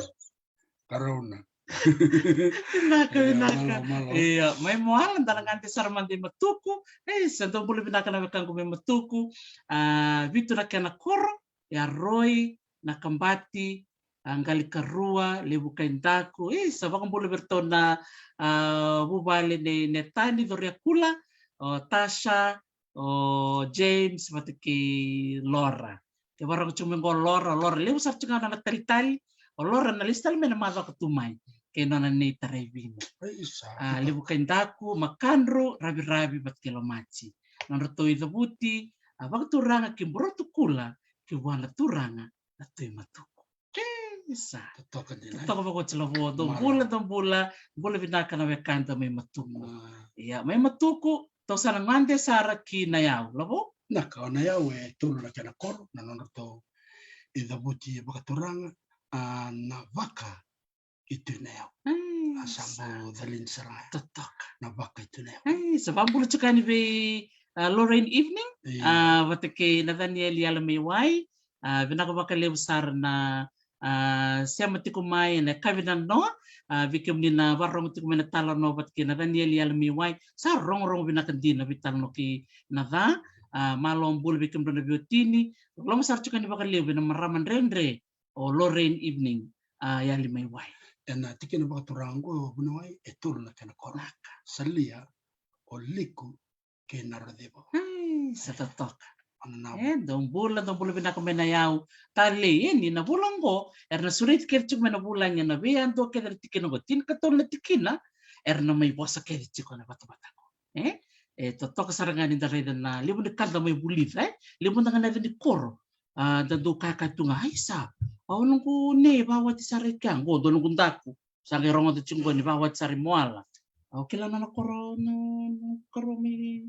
Karauna. Vinaka, vinaka. Malo, malo. Io, mai Moala, da na gade sara mada i Matuku. E, sa dou bula vinaka na wekaqu mai Matuku. A, vitu na kena koro, Yaroi, Nakabati, a, Qalikarua, Levukai Daku. E, sa vakabula vei iratou na, a, vuvale nei Netani, Coriakula, o Tasha, o James, vata kei Lora. Ke varago tiko mai qo o Lora, o Lora levu sara tiko ga na talitali. O Lora na lesu tale mai na macoka tu mai kei nona nei Taraivini. Isa. A, Levukai Daku, Makadru, Raviravi, vata kei Lomati. Nodratou icavuti, a, vakaturaga ki Burotukula, ki vua na turaga na Tui Matuku. Isa. Totoka dina. Totoka vakoti Lavo, dou bula, dou bula, bula vinaka na wekada mai Matuku. Ia, mai Matuku, tou sa na gade sara ki Nayau, Lavo? Vinaka, o Nayau e tolu na kena koro, na nodratou icavuti vakaturaga, a, na vaka i Tui Nayau. Ai, a sa bau calini sara ga. Totoka. Na vaka i Tui Nayau. Ai, sa vakabula tiko yani vei, a, Lorraine Evening, a, vata kei Nathaniel Yalamaiwai, a, vinaka vakalevu sara na, a, sema tiko mai ena yakavi nanoa, a, vei kemuni na vakarorogo tiko mai na talanoa vata kei Nathaniel Yalamaiwai, sa rogorogo vinaka dina veitalanoa kei Naca, a, malo bula vei kemudrau na veiwatini, loloma sara tiko yani vakalevu ena marama dredre, o Lorraine Evening, a, Yalimaiwai. Ena tikina vakaturaga qo, Vuniwai, e tolu na kena koro. Vinaka. Salia, o Liku, kei Narocivo. Ai, sa totoka. E, dou bula, dou bula vinaka mai Nayau. Talei, e, ni na vula qo, era na sureti kece tiko mai na vulagi ena veiyadua kece na tikina qo. Tinikatolu na tikina, era na mai vosa kece tiko na vatavata qo. E, e totoka sara ga ni da raica na levu ni ka da mai vulica, e. Levu da ga na raica ni koro. A, da dau kayakaya tu ga, ai sa, Au noqu nei vawati sara i kea qo, dua noqu daku. Sa qai rogoca tiko qo ni vawati sara i Moala. Au kila na nona koro, na, na koro mai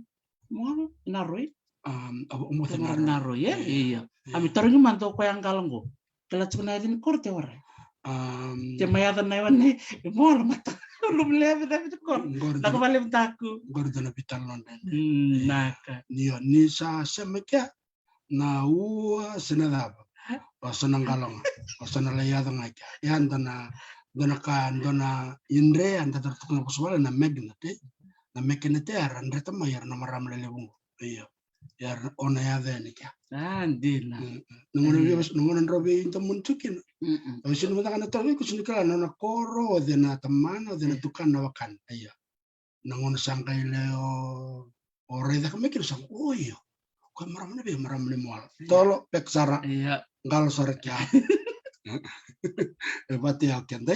Moala, Naroi. Um, au, au moce Koro Naroi. Naroi, e? Ia, ia. Ia. Ami tarogi mada o koya a qalo qo. Kila tiko na yaca ni koro te warai. Um, Te mai yaca na yawa ni Moala mata. Lumu levu, levu ni koro. Qori Naka dua, valevu daku. Qori dua na vitalanoa. Mm, Ia. naka. Ni o, ni sa sema kea. Na ua se na cava. O sa na qalo ga. O sa na lai yaco ga kea. Ia dua na, dua na ka, dua na idre, a dua tara tukuna vosavale na magnet, e. Na magnet e era dreta mai era na marama lelevu qo. Io. Ia o na yaco yani kea. A, dina. Mm, mm. Na gauna Mm. vei, na gauna drau veidomoni tu kina. Mm, mm. Au sega ni mada ga na tau vei, ko sega ni kila na nona koro, o cei na tamana, o cei na Mm. tukana, na wakana. Ia. Na gauna sa qai lai o, o raica ka mai kina sa, o io. Ko e marama na vei, marama ni Moala. Tolo, pek sara, Ia. qalo sara kea. E vate yau keda.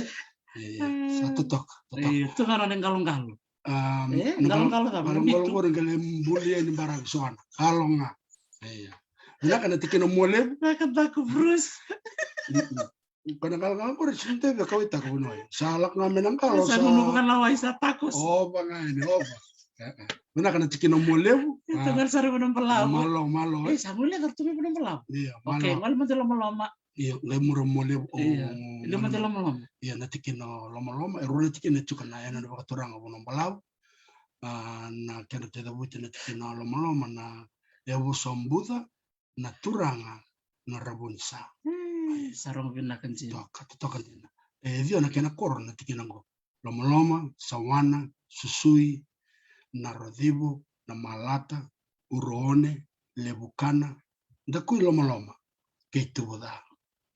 Ia, sa Ah. totoka, totoka. Ia, tu ga na nona qaloqalo. Um, E, na qalo, qaloqalo cava, na qaloqalo mitu. Qori qai lai bulia ni baraki so na. Qalo ga. Ia. Vinaka na tikina Mualevu. Vinaka daku Bruce. Mm-mm. Ko na qaloqalo qori sega ni dua e kauwaitaka vanua. Sa lako ga mai na qalo, Sa sa gunuva ga na wai sa tacos. Ova ga yani, ova. E, e. Vinaka na tikina Mualevu. E, Ah. tu ga sara vanua Balavu. Malo, malo, e. E, sa gunuva ga tu mai vanua Balavu. Ia, Okay, malo. gole mada i Lomaloma. Io, qai muri Mualevu, o, Io. Io, mada Lomaloma. Io, na tikina o Lomaloma, e rua na tikina e tiko na yanuyanu vakaturaga vanua Balavu. A, na kedra tui cavuti na tikina o Lomaloma na yavusa o Buca, na turaga, na ravu ni sa. Mm, sa rogo vinaka dina. Toka, toka dina. E ciwa na kena koro na tikina qo. Lomaloma, Sawana, Susui, Narocivo, Namalata, Uroone, Levukana, Dakui Lomaloma, kei Tuvuca.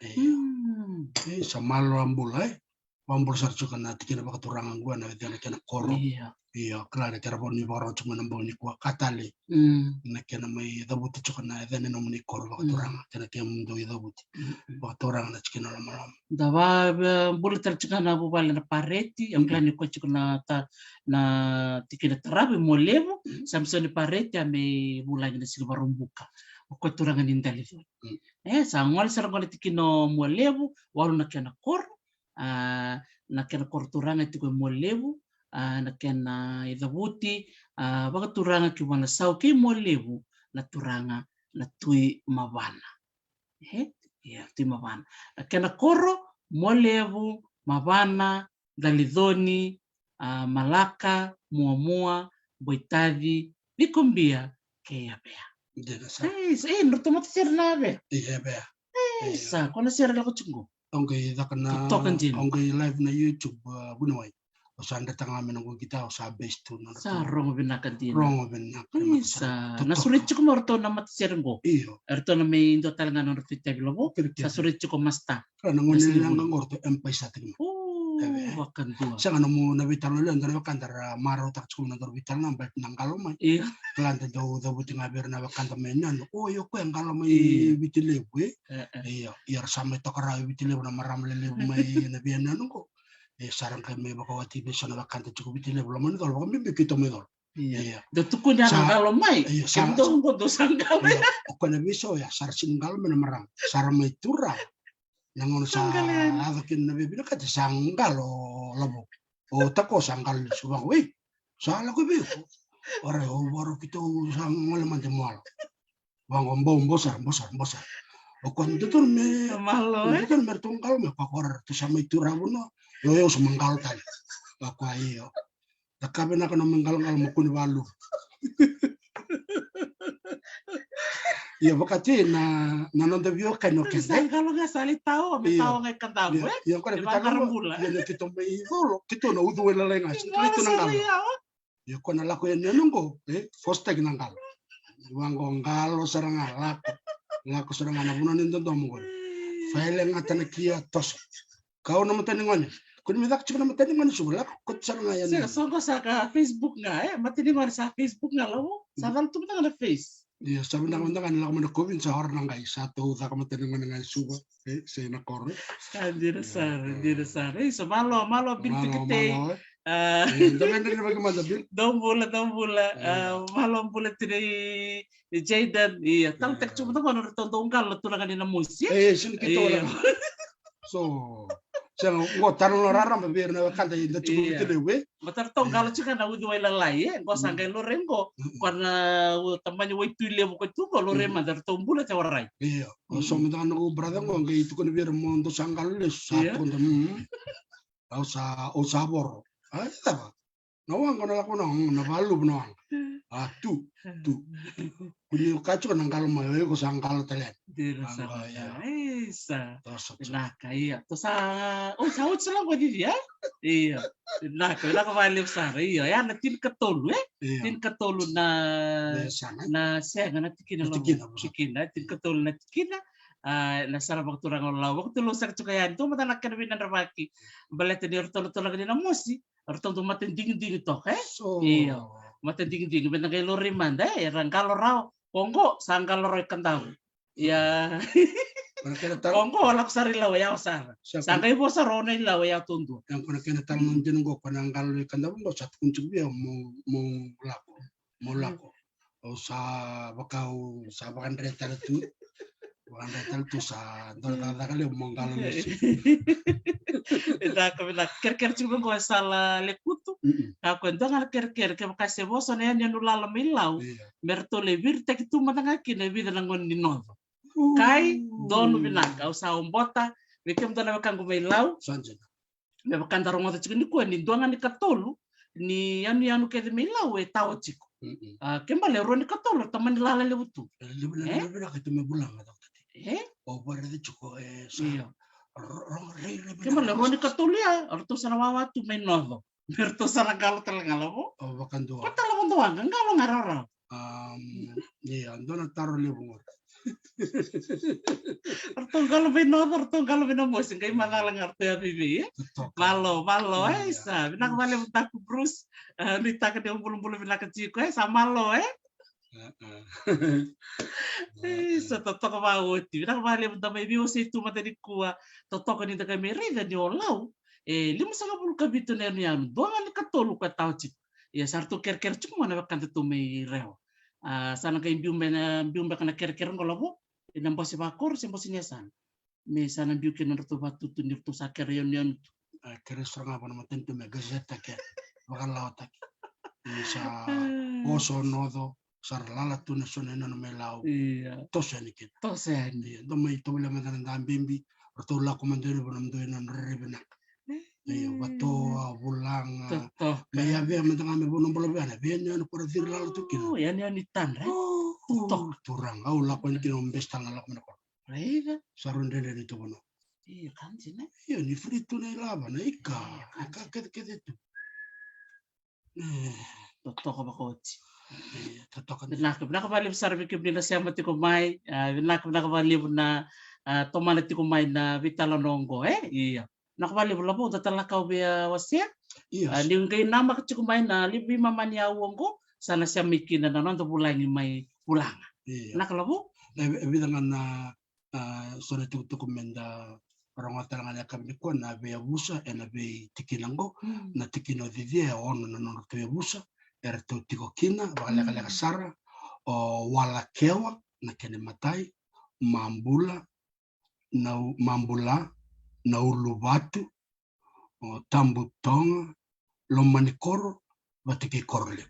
Io. Mm. E, sa malo a bula, e. Vakabula sara tiko na tikina vakaturaga qo ena vei na kena koro. Io. Io, kila na kena vo ni vakarau tiko mai na bogi nikua ka tale. Mm. Na kena mai cavuti tiko na yaca ni nomuni koro vakaturaga. Mm. Kena kemudou icavuti. Mm. Vakaturaga na tikina Lomaloma. Da va, va, bula tale tiko na vuvale na Pareti, au kila ni koya tiko na ta-, na tikina tarava i Mualevu, Samisoni Pareti, a mai vulagi na siga Vakaraubuka. O koya turaga ni Daliconi. E, sa gole sara qo na tikina o Mualevu, walu na kena koro, a, na kena koro turaga e tiko i Mualevu, a, na kena icavuti, a, vakaturaga ki Vanasau kei Mualevu, na turaga na Tui Mavana. E, ia, Tui Mavana. Na kena koro, Mualevu, Mavana, Daliconi, a, Malaka, Muamua, Boitaci, Cikobia, kei Avea. Dina sara. E, sa, e, na ratou matasere na Avea. E, Avea. E, sa, ko na sere lako tiko qo. Au qai caka na, Totoka dina. Au qai live na YouTube, a, vuniwai. Au sa dreta ga mai na noqu guitar, au sa bass tu na Sa ratou. rogo vinaka dina. Rogo vinaka, E, vinaka sa, sara. na Totoka. Sureti tiko mai o ratou na matasere qo. Io. E ratou na mai dua tale ga na nodratou itavi lavo. Kiri, kiri. Sa sureti tiko master. Kila na gone Master ni Vulu. Naga qo ratou empire sa tiko mai. O, Eve. vakadua. Sega na mo na veitalanoa levu, dua na wekada ra marautaka tiko mai na dua na veitalanoa baleta na qalo mai. Io. Kila da dau cavuti ga vei ira na wekada mai Nanu. O, io, koya e qalo mai Io. Viti Levu, e? E, e. Io, ia ra sa mai toka rawa i Viti Levu na marama lelevu mai na via Nanu qo. E, sa ra qai mai vakawati vei so na wekada tiko Viti Levu, loma ni colo, vakabibi keitou mai colo. Io. Io. Da tukuni a Sa, qalo mai, io, sa, keitou qo dou sa qalo. Io, o koya na veisau ya, sa ra sega ni qalo mai na marama. Sa ra mai tura. Na gauna sa Sa qalo yani. yaco kina na veivinakati, sa qalo lavo. O Tako sa qalo lesu vaqo, ei, sa lako i vei iko? Ora, o Varo keitou sa gole mada i Moala. Vaqo, bau, bau sara, bau sara, bau sara. O koya dodonu me, Malo, e? dodonu me ratou qalo mai, o koya, ora ratou sa mai tura vanua. Io, io, sa mai qalo tale. O koya, io. Da ka vinaka na mai qaloqalo, mo kua ni valu. Ia, vakati na, na noda veiwekani o Keda. Sa qalo ga sa lai tao, me Io. tao ga i Kadavu, Io, e? io, koya na E veiwekani vaqara bula. Io, na keitou mai colo, keitou na ucu wai lalai ga, sa Io, keitou na sa qalo. lai yawa. Io, koya na lako yani qo, e, first time na qalo. Vaqo qalo sara ga, lako. Lako sara ga na vanua ni dodomo qo. Faile ga tana kia toso. Kau na matanigone. Ko ni mai caka tiko na matanigone, Suva, lako, ko sara ga yani. Sega, so qo sa ka Facebook ga, e? Matanigone sa Facebook ga, lavo. Sa Mm. cala tu mada ga na Face. Ia, sa vinaka mada ga ni lako mai na COVID, sa ora na qai, sa tou caka matanigone ga i Suva, e, se na koro. Sa dina Ia, sara, ia. dina sara. Isa, malo, malo, Bilo Malo, Tikitei. malo, e. Ah, e, dou mai dredrevaki mada, Bill. Dou bula, dou bula. E. Ah, malo bula tiko i, i Jayden. Ia, taleitaka tiko mada qo na ratou dau qalo na turaga ni Namosi. E, sega ni keitou. Ia. So, sega, qo taro na rarama vei ira na wekada eda tiko, ia, oti levu, e. Baleta ratou qalo tiko na uciwai lalai, e. Qo sa qai lori qo. Mm. Ko na, o, tamani waitui levu ko tu qo, lori mada ratou bula te warai. Ia. O so mada ga noqu brother qo, qai tukuna vei ira mo dou sa qalo lesu, sa, ia, tukuna, mm. Au sa, au sa voro. A, e cava? Na waqa na lako na, na valuvu na waqa. A, tu, tu. Ko ni ka tiko na qalo mai, o iko sa qalo tale. Dina sara. Ia. Isa. Toso tu. Vinaka, ia. Tou sa, o, sa oti sara qo, Cici, e? Ia. Vinaka, vinaka vakalevu sara, ia. Ia, na tinikatolu, e? Ia. Tinikatolu na, na sega, na tikina, na tikina, tikina, tinikatolu na tikina. A, na sara vakaturaga o Lau. Vakatulou saka tiko yani, tou mada na kena vinadravaki. Baleta ni o ratou na turaga ni Namosi, o ratou dau mata digidigi toka, e? So. Io. Mata digidigi, me na qai lori mada, e, era qalo rawa. Ko qo, sa qalo rawa i Kadavu. Ia. Ko na kena taro. Ko qo, lako sara i Lau, e yawa sara. Sa qai vosa rawa na i Lau, e yawa taudua. Ia, ko na kena taro na dina qo, ko na qalo i Kadavu qo, sa tukuni tiko vei au mo, mo lako. Mo lako. Au sa vaka, au sa vakadre tale tu. Vakadre tale tu, sa dua na cakacaka levu mo qalo lesu. Vinaka, vinaka. Kerekere tiko qo e Sala Lekutu. Mm-mm. Ka ko e dua ga na kerekere, kevaka se vosa na yanuyanu lala mai Lau. Ia. Me ratou lai viritaki tu mada ga kina e vica na gauna ni noco. Kai, donu vinaka. Au sa obota vei kemudou na wekaqu mai Lau. Sa dina. Me vaka da rogoca tiko nikua ni dua ga ni katolu ni yanuyanu kece mai Lau e tawa tiko. Mm-mm. A, ke bale rua ni katolu, tamani lala levu tu. E, levu, levu, e? Levu vinaka tu mai Vulaga, Doctor T. E? O, varece tiko, e, sa. Io. Ro-, ro-, rei, rei, ke bale rua ni katolu ya, o ratou sa na wawa tu mai Noco. Me ratou sa na qalo tale ga, Lau. O, vakadua. Ko tale vakadua ga, qalo ga rawarawa. Am, ia, dua na taro levu qori. Ratou qalo mai Noco, ratou qalo mai Namosi, qai macala ga ratou ya veivei, e? Totoka. Malo, malo, e, ia. Isa. Vinaka vakalevu Daku Bruce. A, nuitaka ni o bulabula vinaka tiko, e, sa malo, e? A, a. Isa, totoka vakaoti. Vinaka vakalevu da mai veiwasei tu mada nikua. Totoka ni da qai mai raica ni o Lau e limasagavulu ka vitu na yanuyanu, dua ga ni katolu ko e tawa tiko. Ia, sa ratou kerekere tiko mai na wekada tu mai Rewa. A, sa na qai biu me na, biu beka na kerekere qo, Lavo, ena bose vakoro se bose ni yasana. Me sa na biu kina nodratou vakatutu ni ratou sa kere yanuyanu tu. A, kere sara ga vua na matanitu me gazette-taki, vakalawataki. Ni sa oso Noco, sa ra lala tu na so na yanuyanu mai Lau. Ia. Toso yani kina. Toso yani. Ia, dou mai tovolea mada na dabebi, ratou lako mada yani vua na dou yanuyanu rairai vinaka. Io, Vatoa, Vulaga. Totoka. Me yavea mada ga me vua na bula vea na veiyanuyanu ko ra ciri lala tu kina. O, yanuyanu i Tadra, e? O, totoka. Turaga, au lako yani kina, au bese tale ga lako mai na koro. Raica. Sa rau dredre ni tu vanua. Io, ka dina. Io, ni free tu na ilavo, na ika. Io, ka dina. Ika kecekece tu. E. Totoka vakaoti. E, totoka. Vinaka, vinaka vakalevu sara vei kemuni na sema tiko mai. A, vinaka, vinaka vakalevu na, a, tomana tiko mai na veitalanoa oqo, e? Io. Vinaka vakalevu, Lavo, da tale na ka au via wasea. Io. A, ni qai namaka tiko mai na live veimama ni aua oqo, sa na sema mai kina na noda vulagi mai Vulaga. Io. Vinaka, Lavo. E, e vica ga na a, so na tukutuku meda rogoca tale ga na yakavi nikua, na veiyavusa ena veitikina oqo. Mm. Na tikina o Cici e ono na nodratou yavusa eratou tiko kina vakalekaleka, mm, sara. O Walakewa na kena imatai, Mabula, na u-, Mabula, na Uluvatu, o Tabutoga, Lomanikoro vata kei Korolevu.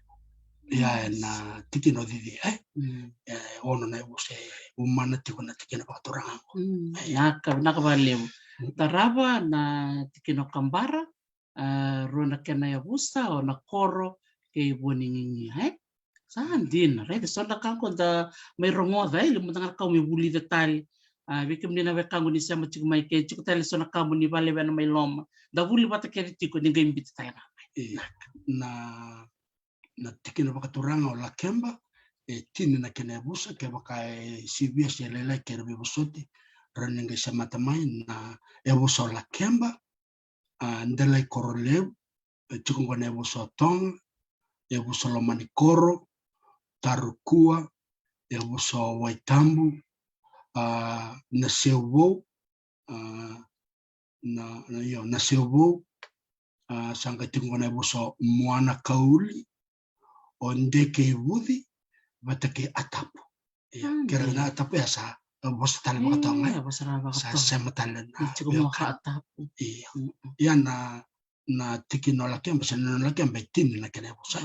Ia, ena tikina o Cici, e? Mm. E, ono na yavusa e umana tiko na tikina vakaturaga qo. Mm. E, ia. Vinaka, vinaka vakalevu. Mm. Tarava na tikina o Kabara, a, rua na kena yavusa, o Nakoro kei Vuanigigia, e? Sa dina, raica, so na ka qo da mai rogoca, e, levu mada ga na ka au mai vulica tale. A, vei kemuni na wekaqu ni sema tiko mai, ke tiko tale so na ka mo ni vakalewena mai loma, da vuli vata kece tiko ni qai biuta tale ga mai. E, na, na tikina vakaturaga o Lakeba, e tini na kena yavusa, kevaka e sivia se lailai kei ira veivosoti, rawa ni qai semata mai na yavusa o Lakeba, a, Delai Korolevu, e tiko qo na yavusa o Toga, yavusa o Lomanikoro, Tarukua, yavusa o Waitabu, a, Naseuvou, a, na, na, io, Naseuvou, A, sa qai tiko qo na yavusa o Moanakauli, o Dekeivuci vata kei Atapu. Ia, kei ira na Atapu ya sa vosa tale vakatoga, e, sa sema tale na veiwekani. Ia, na, na tikina o Lakeba se na nona Lakeba e tini na kena yavusa.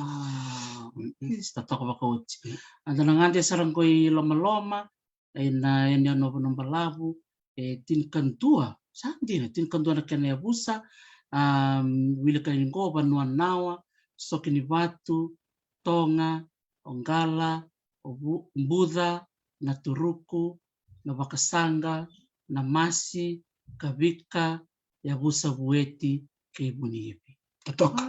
Sa totoka vakaoti. A, da na gade sara qo i Lomaloma, ena yanuyanu o Vanuabalavu, e tinikadua, sa dina, tinikadua na kena yavusa. A, wilika ni qo: Vanuanawa, Sokinivatu, Toga, o Qala, o Buca, Naturuku, Navakasaqa, Namasi, Kavika, Yavusa Vueti kei Vuniivi. Totoka.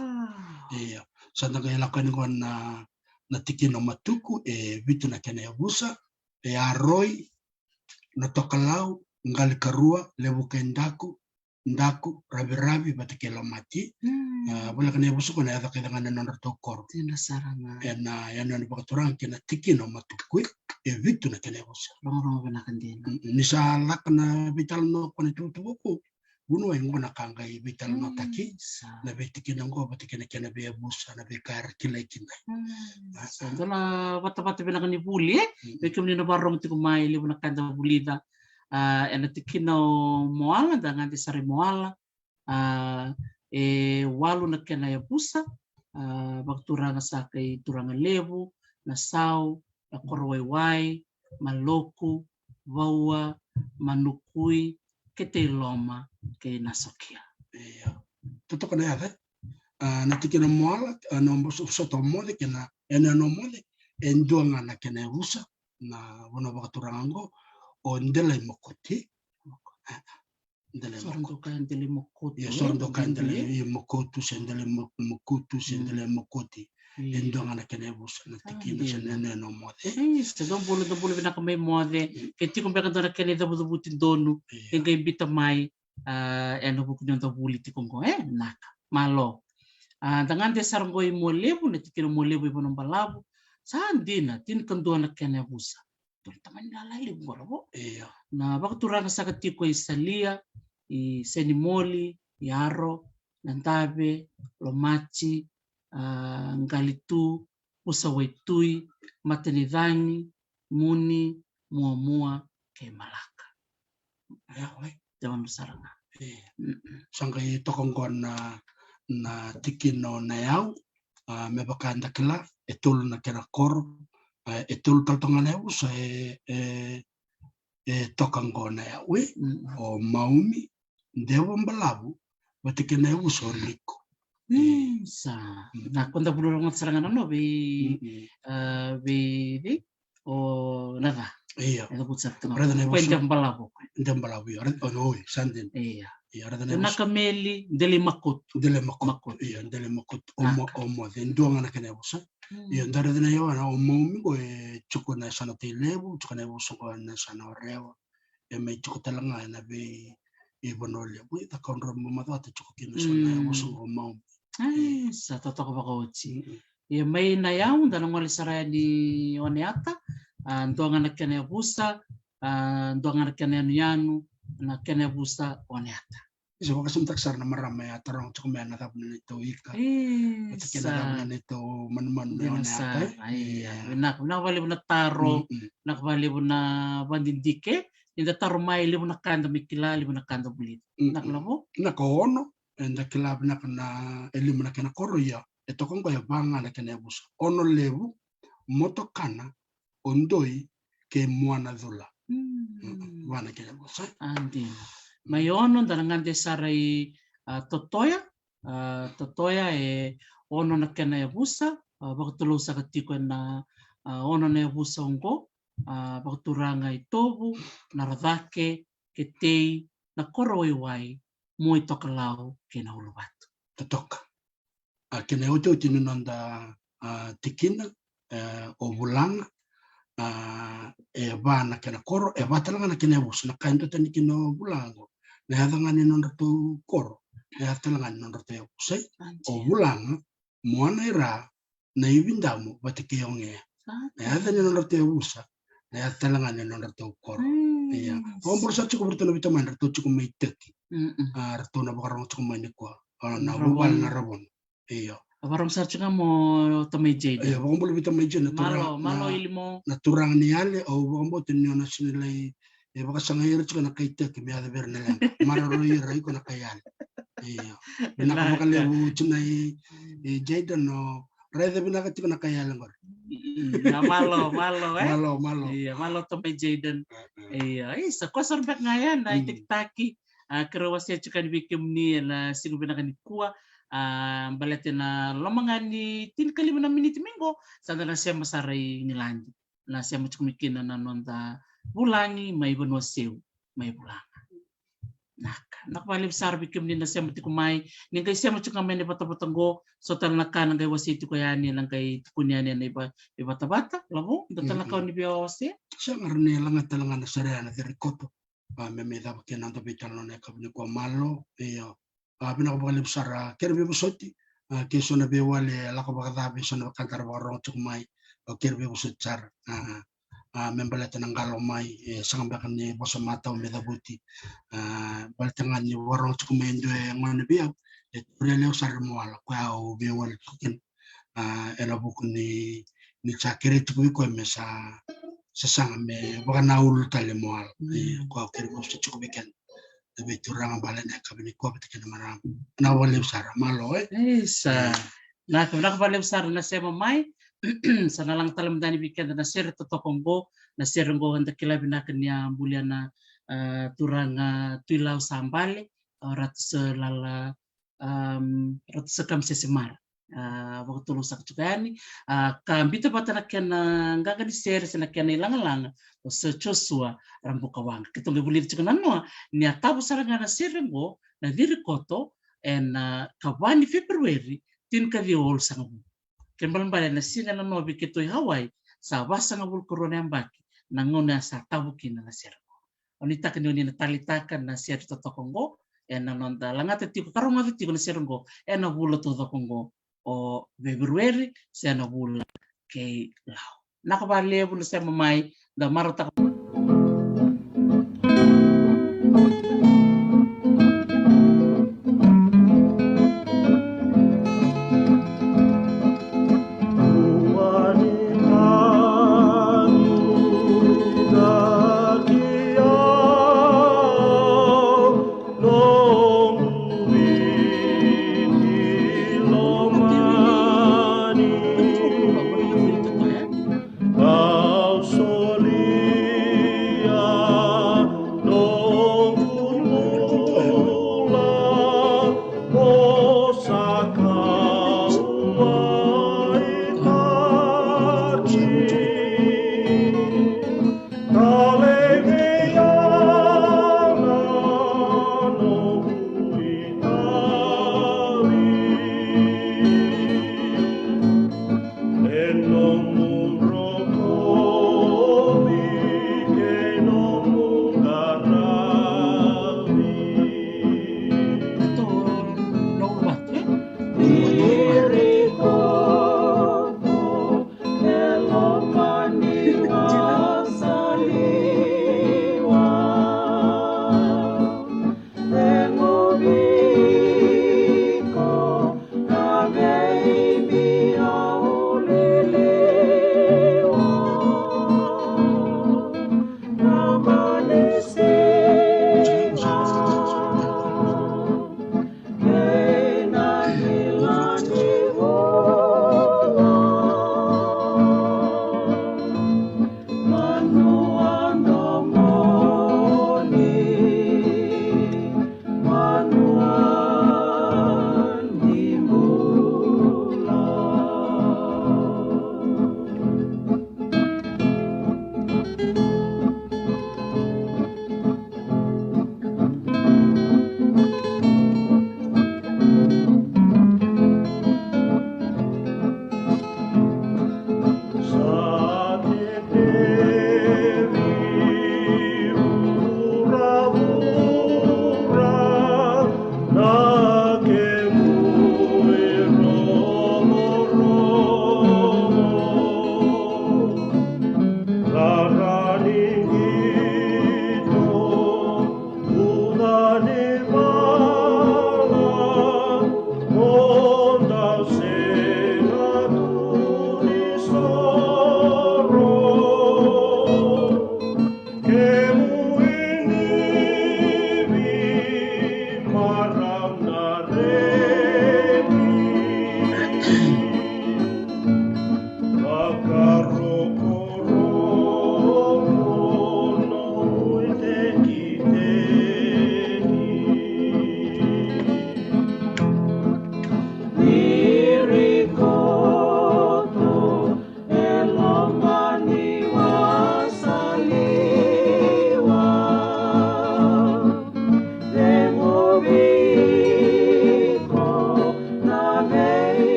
Ia, sa da qai lako yani qo na, na tikina o Matuku, e vitu na kena yavusa. E Aroi, Natokalau, Qalikarua, Levuka i Daku, Daku, Raviravi vata kei Lomati. A, voleka na yavusa qo na yaca kece ga ni nodratou koro. Ena yanuyanu vakaturaga kei na tikina o Matuku, e vitu na kena yavusa. Rogorogo vinaka dina. Ni sa lako na veitalanoa qo na ituvatuva qo, vuniwai qo na ka qai veitalanoataki, na veitikina qo vata kei na kena veiyavusa, na veika era kilai kina. Sa dua na vatavata vinaka ni vuli, e? Vei kemuni na vakarorogo tiko mai, levu na ka eda vulica. A, ena tikina o Moala, da gade sara i Moala. A, e walu na kena yavusa. A, vakaturaga saka i Turaga Levu, Nasau, Nakorowaiwai, Maloku, Vaua, Manukui, Keteiloma kei Nasokia. Ia, totoka na yaca. A, na tikina o Moala, a, na vosota o Moce kei na yanuyanu o Moce, e dua ga na kena yavusa, na vanua vakaturaga qo, o Delaimokuti. Delaimokutu. Soro dau kaya Delaimokutu, ia, soro dau kaya Delaimokutu se Delaimokuti. E dua ga na kena yavusa, na tikina se na yanuyanu o Moce. Isa, dou bula, dou bula vinaka mai Moce. Ke tiko beka dua na kena icavucavuti donu, ke qai biuta mai, a, ena vuku ni noda vuli tiko qo, e, naka. Malo. A, da gade sara qo i Mualevu, na tikina o Mualevu i Vanuabalavu. Sa dina, tinikadua na kena yavusa. Dua na tamani lala levu qo, rau. Ia. Na vakaturaga saka tiko i Salia, i Senimoli, i Aro, Nadave, Lomati, a, Qalitu, Pusawaitui, Matanicagi, Muni, Muamua kei Malaka. Ia, oi. Te wanu sara ga. Ia. Sa qai toka qo na, na tikina o Nayau, a, me vaka eda kila, e tolu na kena koro, a, e tolu tale toka ga na yavusa, e, e, e toka qo na Nayau, e, o Maumi, Devabalavu, vata kei na yavusa o Liko. Sa, na koda vula rogoca sara ga na no vei, a, vei, vei, o na ca. Ia. E na vuca sara tu ga. Raica na yavusa. Devabalavu. Devabalavu, ia. Raica, o, oi, sa dina. Ia. Ia, raica na yavusa. Nakameli, Deleimakutu. Deleimakutu. Ia, Deleimakutu. O Moce, dua ga na kena yavusa. Ia, da raica na yavusa, o Maumi qo e tiko na yasana Tailevu, tiko na yavusa qo na yasana o Rewa. E mai tiko tale ga ena vei, i Vanua Levu, e caka o Dromomacawata, tiko kina so na yavusa o Maumi. Ai, sa totoka vakaoti. Ia mai Nayau, da na gole sara yani Oneata, a, dua ga na kena yavusa, a, dua ga na kena yanuyanu, na kena yavusa Oneata. Isa, vakasamataka sara na marama ya, taroga tiko mai na cava na neitou ika. Vata kei na cava na neitou manumanu mai Oneata, e? Ia, vinaka, vinaka vakalevu na taro, vinaka vakalevu na vakadidike, ni da taro mai, levu na ka da mai kila, levu na ka da vulica. Vinaka, Lavo? Vinaka, Ono, eda kila vinaka na e lima na kena koro, ia, e toka qo e va ga na kena yavusa. Ono Levu, Motokana, Odoi kei Muanacula. Va na kena yavusa. A, dina. Mai Ono, da na gade sara i, a, Totoya. A, Totoya e ono na kena yavusa, a, vakatulou saka tiko ena, a, ono na yavusa oqo, a, vakaturaga i Tovu, Narocake, Ketei, Nakorowaiwai, Muaitokalau kei na Uluvatu. Totoka. A, kena iotioti ni noda, a, tikina, e, o Vulaga, a, e va na kena koro, e va tale ga na kena yavusa, na ka e duatani kina o Vulaga qo. Na yaca ga ni nodratou koro, na yaca tale ga ni nodratou yavusa, e? O Vulaga, Muanaira, Naividamu vata kei Ogea. Na yaca ni nodratou yavusa, na yaca tale ga ni nodratou koro. Ia. Vakabula sara tiko vei ratou na veitamani, ratou tiko mai Turkey. A, ratou na vakarorogo tiko mai nikua. O na vuvale na Ravona. Io. A vakarorogo sara tiko ga mo tamai Jaden. Io, vakabula vei tamai Jaden na turaga, malo, malo na, Ilimo. Na turaga ni yale, au vakabauta ni o na sega ni lai, e vakasagai ira tiko na kai Turkey me yaco vei ira na leqa. Maroroi ira iko na kai yale. Io. Vinaka vakalevu tinai, e, Jaden, o raica vinaka tiko na kai yale qori. Mm, na malo, malo, e? Malo, malo. Io, malo tamai Jaden. E, e. Io, isa, koya sara beka ga ya na itakitaki. A, keirau wasea tiko yani vei kemuni ena siga vinaka nikua. A, baleta ena loma ga ni tinikalima na miniti mai qo, sa da na sema sara i Igiladi. Na sema tiko mai kina na noda vulagi mai Vanuaseu, mai Vulaga. Naka, naka vakalevu sara vei kemuni na sema tiko mai. Ni qai sema tiko ga mai na vatavata qo, so tale na ka na qai wasei tiko yani, na qai tukuni yani ena iva-, ivatavata, Lavo, dua tale na ka o ni via wasea? Sega, ra ni lagata tale ga na sere ya na Cere Koto. A, me mai cava kina na noda veitalanoa ena yakavi nikua, malo. Io. A, vinaka vakalevu sara, kere veivosoti. A, kei so na veiwali e lako vakaca vei so na wekada ra vakarorogo tiko mai. O kere veivosoti sara. A, a, me baleta na qalo mai, e sega beka ni vosa matau me cavuti. A, baleta ga ni vakarorogo tiko mai e dua e gone vei au, e tauri au lewe sara i Moala, koya au veiwali tiko kina. A, ena vuku ni, ni sa kerei tiko vei koya me sa, sa saga me vakanaulu tale Moala. Mm. E, koya au kere vosa tiko vei keda na veituraga bale ena yakavi nikua vata kei na marama. Vinaka vakalevu sara, malo, e? Isa. Mm. Naka, vinaka vakalevu sara na sema mai. Sa na laga tale mada yani vei keda na sere totoka oqo, na sere oqo eda kila vinaka ni a bulia na, a, turaga Tuilau Sabale, o Ratu Sir Lala, um, Ratu Sir Kamisese Mara. A, vakatulou saka tiko yani. A, ka biuta vata na kena qaqa ni sere se na kena ilagalaga, o Sir Joshua Rabukawaqa. Keitou qai vulica tiko na noa ni a tavu sara ga na sere oqo, na Cere Koto, ena, a, ikava ni Feperueri, tinikaciwa walusagavulu. Kena ibalebale na siga na noa vei keitou i Hawaii, sa vasagavulu karua na yabaki na gauna sa tavu kina na sere oqo. O ni taka ni o ni na taleitaka na sere totoka oqo, ena noda lagata tiko ka rogoca tiko na sere oqo ena vula taucoko oqo, o Feperueri, se na vula kei Lau. Naka vakalevu na sema mai, da marautaka.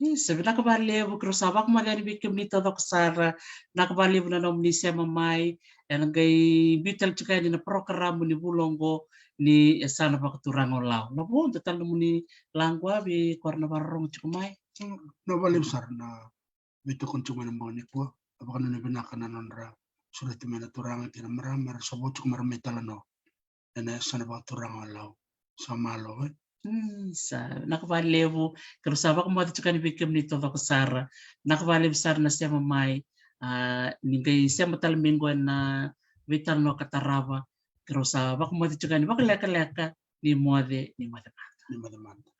Isa, vinaka vakalevu, keirau sa vakamoce yani vei kemuni taucoko sara. Vinaka vakalevu na nomuni sema mai. Ena qai biu tale tiko yani na parokaramu ni vula oqo ni yasana vakaturaga o Lau. Na vodo tale nomuni laqu a vei kora na vakarorogo tiko mai. Na vakalevu sara na veitokoni tiko mai na bogi nikua. A vakanuinui vinaka na nodra sureti mai na turaga kei na marama era sa vo tiko mara mai talanoa ena yasana vakaturaga o Lau. Sa malo, e? Mm, sa vinaka vakalevu. Keirau sa vakamoce tiko yani vei kemuni taucoko sara. Vinaka vakalevu sara na sema mai. A, ni qai sema tale mai qo ena veitalanoa ka tarava. Keirau sa vakamoce tiko yani vakalekaleka. Ni moce, ni moce mada. Ni moce mada.